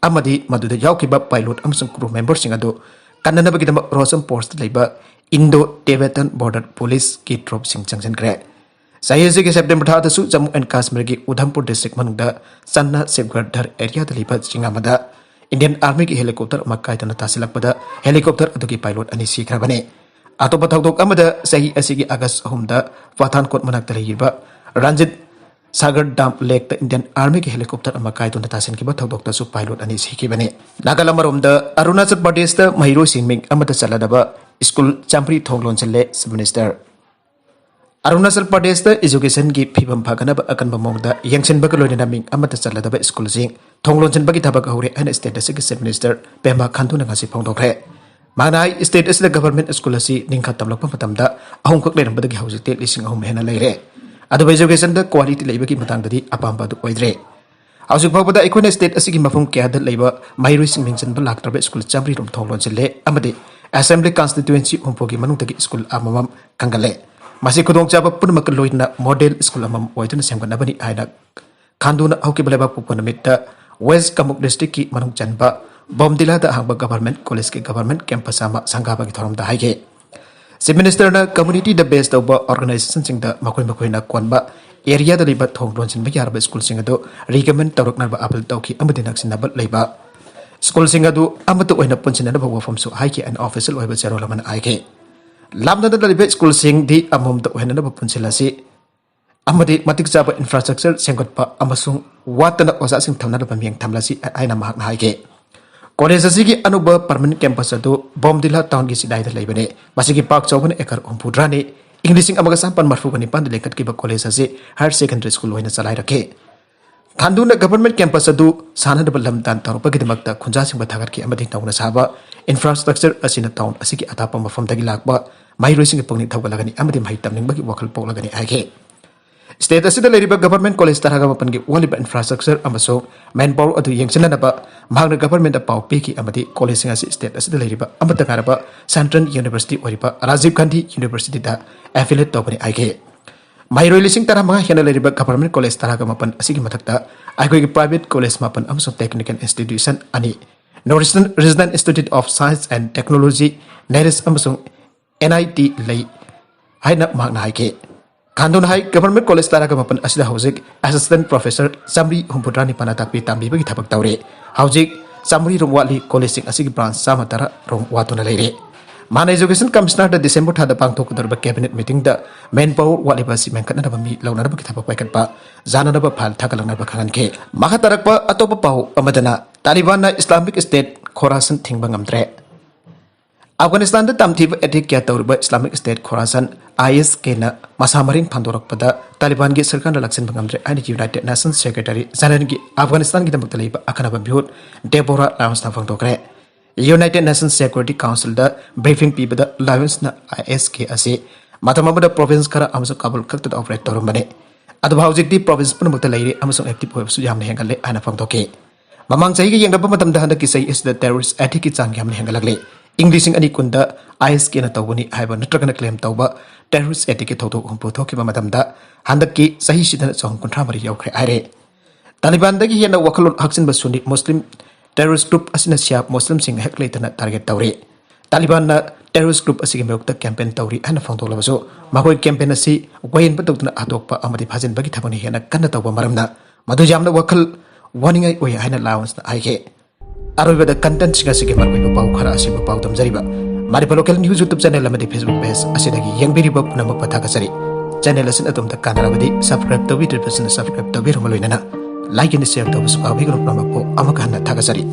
ꯑꯃꯗꯤ ꯃꯗꯨꯗ ꯌꯥꯎꯈꯤꯕ pilot ꯑꯃꯁꯨꯡ crew member ꯁꯤꯡ ꯑꯗꯨ ꯀꯟꯅꯅꯕꯒꯤꯗꯃꯛ ꯔꯣꯁꯝ post ꯇ ꯂꯩꯕ Indo Tibetan Border Police ꯀꯤ troop ꯁꯤꯡ ꯆꯪꯁꯤꯟꯈ꯭ꯔꯦ꯫ ꯆꯍꯤ ꯑꯁꯤꯒꯤ September ꯊꯥꯗꯁꯨ Jammu and Kashmir ꯒꯤ Udhampur district ꯃꯅꯨꯡꯗ Channa Shivgarh Dhar area ꯗ ꯂꯩꯕ ꯆꯤꯡ ꯑꯃꯗ Indian Army ꯒꯤ helicopter ꯑꯃ ꯀꯥꯏꯗꯨꯅ ꯇꯥꯁꯤꯜꯂꯛꯄꯗ helicopter ꯑꯗꯨꯒꯤ pilot ꯑꯅꯤ ꯁꯤꯈ꯭ꯔꯕꯅꯤ꯫ ꯑꯇꯣꯞꯄ ꯊꯧꯗꯣꯛ ꯑꯃꯗ ꯆꯍꯤ ꯑꯁꯤꯒꯤ August ꯑꯍꯨꯝꯗ Pathankot ꯃꯅꯥꯛꯇ ꯂꯩꯔꯤꯕ Ranjit Sagar Dam Lake ꯇ Indian Army ꯒꯤ helicopter ꯑꯃ ꯀꯥꯏꯗꯨꯅ ꯇꯥꯁꯤꯟꯈꯤꯕ ꯊꯧꯗꯣꯛꯇꯁꯨ pilot ꯑꯅꯤ ꯁꯤꯈꯤꯕꯅꯤ꯫ ꯅꯥꯒꯥꯂꯝ ꯑꯃꯔꯣꯝꯗ ꯑꯔꯨꯅꯥꯆꯜ ꯄ꯭ꯔꯗꯦꯁꯇ ꯃꯍꯩꯔꯣꯏꯁꯤꯡ ꯃꯤꯡ ꯑꯃꯠꯇ ꯆꯜꯂꯗꯕ school ꯆꯥꯝꯃꯔꯤ ꯊꯣꯡ ꯂꯣꯟꯁꯤꯜꯂꯦ, Chief Minister꯫ ꯑꯔꯨꯅꯥꯆꯜ ꯄ꯭ꯔꯗꯦꯁꯇ education ꯒꯤ ꯐꯤꯕꯝ ꯐꯒꯠꯅꯕ ꯑꯀꯟꯕ ꯃꯑꯣꯡꯗ ꯌꯦꯡꯁꯤꯟꯕꯒ ꯂꯣꯏꯅꯅ ꯃꯤꯡ ꯑꯃꯠꯇ ꯆꯜꯂꯗꯕ school ꯁꯤꯡ ꯊꯣꯡ ꯂꯣꯟꯁꯤꯟꯕꯒꯤ ꯊꯕꯛ ꯍꯧꯔꯦ ꯍꯥꯏꯅ state ꯑꯁꯤꯒꯤ Chief Minister Pema Khandu ꯅ ꯉꯁꯤ ꯐꯣꯡꯗꯣꯛꯈ꯭ꯔꯦ꯫ ꯃꯍꯥꯛꯅ ꯍꯥꯏ, state ꯑꯁꯤꯗ government school ꯑꯁꯤ ꯅꯤꯡꯈꯥ ꯇꯝꯂꯛꯄ ꯃꯇꯝꯗ ꯑꯍꯨꯝꯈꯛ ꯂꯩꯔꯝꯕꯗꯒꯤ ꯍꯧꯖꯤꯛꯇꯤ ꯂꯤꯁꯤꯡ ꯑꯍꯨꯝ ꯍꯦꯟꯅ ꯂꯩꯔꯦ꯫ ꯑꯗꯨꯕꯨ education ꯗ quality ꯂꯩꯕꯒꯤ ꯃꯇꯥꯡꯗꯗꯤ ꯑꯄꯥꯝꯕ ꯑꯗꯨ ꯑꯣꯏꯗ꯭ꯔꯦ꯫ ꯍꯧꯖꯤꯛ ꯐꯥꯎꯕꯗ ꯑꯩꯈꯣꯏꯅ state ꯑꯁꯤꯒꯤ ꯃꯐꯝ ꯀꯌꯥꯗ ꯂꯩꯕ ꯃꯍꯩꯔꯣꯏꯁꯤꯡ ꯃꯤꯡ ꯆꯟꯕ ꯂꯥꯛꯇ꯭ꯔꯕ school ꯆꯥꯃꯔꯤ ꯔꯣꯝ ꯊꯣꯡ ꯂꯣꯟꯁꯤꯜꯂꯦ ꯑꯃꯗꯤ assembly constituency ꯍꯨꯝꯐꯨꯒꯤ ꯃꯅꯨꯡꯗꯒꯤ school ꯑꯃꯃꯝ ꯈꯟꯒꯠꯂꯦ꯫ ꯃꯁꯤ ꯈꯨꯗꯣꯡꯆꯥꯕ ꯄꯨꯝꯅꯃꯛꯀ ꯂꯣꯏꯅꯅ model school ꯑꯃꯃꯝ ꯑꯣꯏꯗꯨꯅ ꯁꯦꯝꯒꯠꯅꯕꯅꯤ ꯍꯥꯏꯅ ꯈꯥꯟꯗꯨꯅ ꯍꯧꯈꯤꯕ ꯂꯩꯕꯥꯛꯄꯣꯛꯄ ꯅꯨꯃꯤꯠꯇ West Kamuk districtꯀꯤ ꯃꯅꯨꯡ ꯆꯟꯕ ꯕꯣꯝꯗꯤꯂꯥꯗ ꯍꯥꯡꯕ government collegeꯀꯤ government campus ꯑꯃ ꯁꯪꯒꯥꯕꯒꯤ ꯊꯧꯔꯝꯗ ꯍꯥꯏꯈꯤ꯫ Chief Ministerꯅ communityꯗ base ꯇꯧꯕ organizationꯁꯤꯡꯗ ꯃꯈꯣꯏ ꯃꯈꯣꯏꯅ ꯀꯣꯟꯕ areaꯗ ꯂꯩꯕ ꯊꯣꯡ ꯂꯣꯟꯁꯤꯟꯕ ꯌꯥꯔꯕ schoolꯁꯤꯡ ꯑꯗꯨ recommend ꯇꯧꯔꯛꯅꯕ appeal ꯇꯧꯈꯤ ꯑꯃꯗꯤ ꯅꯛꯁꯤꯟꯅꯕ ꯂꯩꯕ schoolꯁꯤꯡ ꯑꯗꯨ ꯑꯃꯠꯇ ꯑꯣꯏꯅ ꯄꯨꯟꯁꯤꯟꯅꯅꯕ ꯋꯥꯐꯝꯁꯨ ꯍꯥꯏꯈꯤ ꯍꯥꯏꯅ official ꯑꯣꯏꯕ ꯆꯦꯔꯣꯜ ꯑꯃꯅ ꯍꯥꯏꯈꯤ꯫ ꯂꯥꯞꯅꯗꯅ ꯂꯩꯕ schoolꯁꯤꯡꯗꯤ ꯑꯃꯃꯝꯇ ꯑꯣꯏꯍꯟꯅꯅꯕ ꯄꯨꯟꯁꯤꯜꯂꯁꯤ ꯑꯃꯗꯤ ꯃꯇꯤꯛ ꯆꯥꯕ infrastructure ꯁꯦꯝꯒꯠꯄ ꯑꯃꯁꯨꯡ ꯋꯥꯠꯇꯅ ꯑꯣꯖꯥꯁꯤꯡ ꯊꯝꯅꯅꯕ ꯃꯤꯠꯌꯦꯡ ꯊꯝꯂꯁꯤ ꯍꯥꯏꯅ ꯃꯍꯥꯛꯅ ꯍꯥꯏꯈꯤ꯫ College ꯑꯁꯤꯒꯤ ꯑꯅꯧꯕ permanent campus ꯑꯗꯨ ꯕꯣꯝꯗꯤꯂꯥ townꯒꯤ ꯆꯤꯗꯥꯏꯗ ꯂꯩꯕꯅꯤ꯫ ꯃꯁꯤꯒꯤ ꯄꯥꯛ ꯆꯥꯎꯕꯅ acre ꯍꯨꯝꯐꯨꯇꯔꯥꯅꯤ꯫ ꯏꯪ ꯂꯤꯁꯤꯡ ꯑꯃꯒ ꯆꯥꯃꯥꯄꯟ ꯃꯔꯤꯐꯨꯒ ꯅꯤꯄꯥꯟꯗ ꯂꯤꯡꯈꯠꯈꯤꯕ college ꯑꯁꯤ higher secondary school ꯑꯣꯏꯅ ꯆꯂꯥꯏꯔꯛꯈꯤ꯫ ꯈꯥꯟꯗꯨꯅ government campus ꯑꯗꯨ ꯁꯥꯅꯅꯕ ꯂꯝ ꯗꯥꯟ ꯇꯧꯔꯛꯄꯒꯤꯗꯃꯛꯇ ꯈꯨꯟꯖꯥꯁꯤꯡꯕ ꯊꯥꯒꯠꯈꯤ ꯑꯃꯗꯤ ꯅꯧꯅ ꯁꯥꯕ infrastructure ꯑꯁꯤꯅ town ꯑꯁꯤꯒꯤ ꯑꯊꯥꯞꯄ ꯃꯐꯝꯗꯒꯤ ꯂꯥꯛꯄ ꯃꯍꯩꯔꯣꯏꯁꯤꯡꯒꯤ ꯄꯨꯛꯅꯤꯡ ꯊꯧꯒꯠꯂꯒꯅꯤ ꯑꯃꯗꯤ ꯃꯍꯩ ꯇꯝꯅꯤꯡꯕꯒꯤ ꯋꯥꯈꯜ ꯄꯣꯛꯂꯒꯅꯤ ꯍꯥꯏꯈꯤ꯫ State ꯑꯁꯤꯗ ꯂꯩꯔꯤꯕ government college ꯇꯔꯥꯒ ꯃꯥꯄꯟꯒꯤ ꯋꯥꯠꯂꯤꯕ infrastructure ꯑꯃꯁꯨꯡ manpower ꯑꯗꯨ ꯌꯦꯡꯁꯤꯟꯅꯅꯕ ꯃꯍꯥꯛꯅ governmentꯗ ꯄꯥꯎ ꯄꯤꯈꯤ ꯑꯃꯗꯤ collegeꯁꯤꯡ ꯑꯁꯤ state ꯑꯁꯤꯗ ꯂꯩꯔꯤꯕ ꯑꯃꯠꯇ ꯉꯥꯏꯔꯕ central university ꯑꯣꯏꯔꯤꯕ Rajiv Gandhi Universityꯗ affiliate ꯇꯧꯕꯅꯤ ꯍꯥꯏꯈꯤ꯫ ꯃꯍꯩꯔꯣꯏ ꯂꯤꯁꯤꯡ ꯇꯔꯥꯃꯉꯥ ꯍꯦꯟꯅ ꯂꯩꯔꯤꯕ government college ꯇꯔꯥꯒ ꯃꯥꯄꯟ ꯑꯁꯤꯒꯤ ꯃꯊꯛꯇ ꯑꯩꯈꯣꯏꯒꯤ private college ꯃꯥꯄꯟ ꯑꯃꯁꯨꯡ technical institution ꯑꯅꯤ, North Eastern Regional Institute of Science and Technology, NIRIS, ꯑꯃꯁꯨꯡ NIT ꯂꯩ ꯍꯥꯏꯅ ꯃꯍꯥꯛꯅ ꯍꯥꯏꯈꯤ꯫ ꯈꯥꯟꯗꯨꯅ ꯍꯥꯏ, government college ꯇꯔꯥꯒ ꯃꯥꯄꯟ ꯑꯁꯤꯗ ꯍꯧꯖꯤꯛ assistant professor ꯆꯥꯃꯔꯤ ꯍꯨꯝꯐꯨꯇꯔꯥꯅꯤꯄꯥꯟꯅ ꯇꯥꯛꯄꯤ ꯇꯝꯕꯤꯕꯒꯤ ꯊꯕꯛ ꯇꯧꯔꯤ꯫ ꯍꯧꯖꯤꯛ ꯆꯥꯃꯔꯤ ꯔꯣꯝ ꯋꯥꯠꯂꯤ collegeꯁꯤꯡ ꯑꯁꯤꯒꯤ branch ꯆꯥꯝꯃ ꯇꯔꯥ ꯔꯣꯝ ꯋꯥꯠꯇꯨꯅ ꯂꯩꯔꯤ꯫ ꯃꯥꯅ education commissionerꯗ December ꯊꯥꯗ ꯄꯥꯡꯊꯣꯛꯀꯗꯧꯔꯤꯕ cabinet meetingꯗ manpower ꯋꯥꯠꯂꯤꯕ ꯑꯁꯤ ꯃꯦꯟꯈꯠꯅꯅꯕ ꯃꯤ ꯂꯧꯅꯅꯕꯒꯤ ꯊꯕꯛ ꯄꯥꯏꯈꯠꯄ ꯌꯥꯅꯅꯕ file ꯊꯥꯒꯠꯂꯛꯅꯕ ꯈꯪꯍꯟꯈꯤ꯫ ꯃꯈꯥ ꯇꯥꯔꯛꯄ ꯑꯇꯣꯞꯄ ꯄꯥꯎ ꯑꯃꯗꯅ, ꯇꯥꯂꯤꯕꯥꯟꯅ Islamic State Khorasan ꯊꯤꯡꯕ ꯉꯝꯗ꯭ꯔꯦ꯫ ꯑꯐꯒꯥꯅꯤꯁꯇꯥꯟꯗ ꯇꯝꯊꯤꯕ attack ꯀꯌꯥ ꯇꯧꯔꯤꯕ Islamic State Khorasan, ISKꯅ ꯃꯁꯥ ꯃꯔꯦꯡ ꯐꯟꯗꯣꯔꯛꯄꯗ ꯇꯥꯂꯤꯕꯥꯟꯒꯤ ꯁꯔꯀꯥꯔꯅ ꯂꯥꯛꯁꯤꯟꯕ ꯉꯝꯗ꯭ꯔꯦ ꯍꯥꯏꯅ United Nations Secretary Generalꯒꯤ ꯑꯐꯒꯥꯅꯤꯁꯇꯥꯟꯒꯤꯗꯃꯛꯇ ꯂꯩꯕ ꯑꯈꯟꯅꯕ ꯃꯤꯍꯨꯠ Deborah Lyonsꯅ ꯐꯣꯡꯗꯣꯛꯈ꯭ꯔꯦ꯫ United Nations Security Councilꯗ briefing ꯄꯤꯕꯗ Lyonsꯅ ISK ꯑꯁꯤ ꯃꯇꯝ ꯑꯃꯗ province ꯈꯔ ꯑꯃꯁꯨꯡ ꯀꯥꯕꯨꯜ ꯈꯛꯇꯗ operate ꯇꯧꯔꯝꯕꯅꯤ꯫ ꯑꯗꯨꯕꯨ ꯍꯧꯖꯤꯛꯇꯤ ꯄ꯭ꯔꯣꯚꯤꯟꯁ ꯄꯨꯝꯅꯃꯛꯇ ꯂꯩꯔꯤ ꯑꯃꯁꯨꯡ ꯑꯦꯛꯇꯤꯚ ꯑꯣꯏꯕꯁꯨ ꯌꯥꯝꯅ ꯍꯦꯟꯒꯠꯂꯦ ꯍꯥꯏꯅ ꯐꯣꯡꯗꯣꯛꯈꯤ꯫ ꯃꯃꯥꯡ ꯆꯍꯤꯒ ꯌꯦꯡꯅꯕ ꯃꯇꯝꯗ ꯍꯟꯗꯛꯀꯤ ꯆꯍꯤ ꯑꯁꯤꯗ ꯇꯦꯔꯣꯔꯤꯁ ꯑꯦꯇꯦꯛꯀꯤ ꯆꯥꯡ ꯌꯥꯝꯅ ꯍꯦꯟꯒꯠꯂꯛꯂꯤ꯫ ꯏꯪ ꯂꯤꯁꯤꯡ ꯑꯅꯤ ꯀꯨꯟꯗ ꯑꯥꯏ ꯑꯦꯁ ꯀꯦꯅ ꯇꯧꯕꯅꯤ ꯍꯥꯏꯕ ꯅꯠꯇ꯭ꯔꯒꯅ ꯀ꯭ꯂꯦꯝ ꯇꯧꯕ ꯇꯦꯔꯣꯔꯤꯁ ꯑꯦꯇꯦꯛꯀꯤ ꯊꯧꯗꯣꯛ ꯍꯨꯝꯐꯨ ꯊꯣꯛꯈꯤꯕ ꯃꯇꯝꯗ ꯍꯟꯗꯛꯀꯤ ꯆꯍꯤꯁꯤꯗ ꯆꯍꯨꯝ ꯀꯨꯟꯊ꯭ꯔꯥ ꯃꯔꯤ ꯌꯧꯈ꯭ꯔꯦ ꯍꯥꯏꯔꯦ꯫ ꯇꯥꯂꯤꯕꯥꯟꯗꯒꯤ ꯍꯦꯟꯅ ꯋꯥꯈꯜꯂꯣꯟ ꯍꯛꯆꯤꯟꯕ ꯁꯨꯟꯅꯤ ꯃꯨꯁꯂꯤꯝ ꯇꯦꯔꯣꯔꯤꯁ ꯒ꯭ꯔꯨꯞ ꯑꯁꯤꯅ ꯁꯤꯌꯥ ꯃꯨꯁꯂꯤꯝꯁꯤꯡ ꯍꯦꯛ ꯂꯩꯇꯅ ꯇꯥꯔꯒꯦꯠ ꯇꯧꯔꯤ꯫ ꯇꯥꯂꯤꯕꯥꯟꯅ ꯇꯦꯔꯣꯔꯤꯁ ꯒ꯭ꯔꯨꯞ ꯑꯁꯤꯒꯤ ꯃꯥꯌꯣꯛꯇ ꯀꯦꯝꯄꯦꯟ ꯇꯧꯔꯤ ꯍꯥꯏꯅ ꯐꯣꯡꯗꯣꯛꯂꯕꯁꯨ, ꯃꯈꯣꯏ ꯀꯦꯝꯄꯦꯟ ꯑꯁꯤ ꯋꯥꯌꯦꯟꯕ ꯇꯧꯗꯨꯅ ꯍꯥꯠꯇꯣꯛꯄ ꯑꯃꯗꯤ ꯐꯥꯖꯤꯟꯕꯒꯤ ꯊꯕꯛꯅ ꯍꯦꯟꯅ ꯀꯟꯅ ꯇꯧꯕ ꯃꯔꯝꯅ ꯃꯗꯨ ꯌꯥꯝꯅ ꯋꯥꯈꯜ ꯋꯥꯅꯤꯡꯉꯥꯏ ꯑꯣꯏ ꯍꯥꯏꯅ ꯂꯥꯎꯟꯁꯅ ꯍꯥꯏꯈꯤ꯫ ꯑꯔꯣꯏꯕꯗ ꯀꯟꯇꯦꯟꯠꯁꯤꯡ ꯑꯁꯤꯒꯤ ꯃꯔꯨꯑꯣꯏꯕ ꯄꯥꯎ ꯈꯔ ꯑꯁꯤꯕꯨ ꯄꯥꯎꯗꯝꯖꯔꯤꯕ Manipur local news YouTube channel ꯑꯃꯗꯤ ꯐꯦꯁꯕꯨꯛ ꯄꯦꯖ ꯑꯁꯤꯗꯒꯤ ꯌꯦꯡꯕꯤꯔꯤꯕ ꯄꯨꯝꯅꯃꯛꯄꯨ ꯊꯥꯒꯠꯆꯔꯤ꯫ ꯆꯦꯅꯦꯜ ꯑꯁꯤꯅ ꯑꯗꯣꯝꯗ ꯀꯥꯟꯅꯔꯕꯗꯤ ꯁꯕꯁꯀ꯭ꯔꯥꯏꯕ ꯇꯧꯕꯤꯗ꯭ꯔꯤꯕꯁꯤꯡꯅ ꯁꯕꯁꯀ꯭ꯔꯥꯏꯕ ꯇꯧꯕꯤꯔꯕ ꯂꯣꯏꯅꯅ ꯂꯥꯏꯛ ꯑꯦꯟ ꯁꯤꯌꯔ ꯇꯧꯕꯁꯨ ꯀꯥꯎꯕꯤꯒꯅꯨ꯫ ꯄꯨꯝꯅꯃꯛꯄꯨ ꯑꯃꯨꯛꯀ ꯍꯟꯅ ꯊꯥꯒꯠꯆꯔꯤ꯫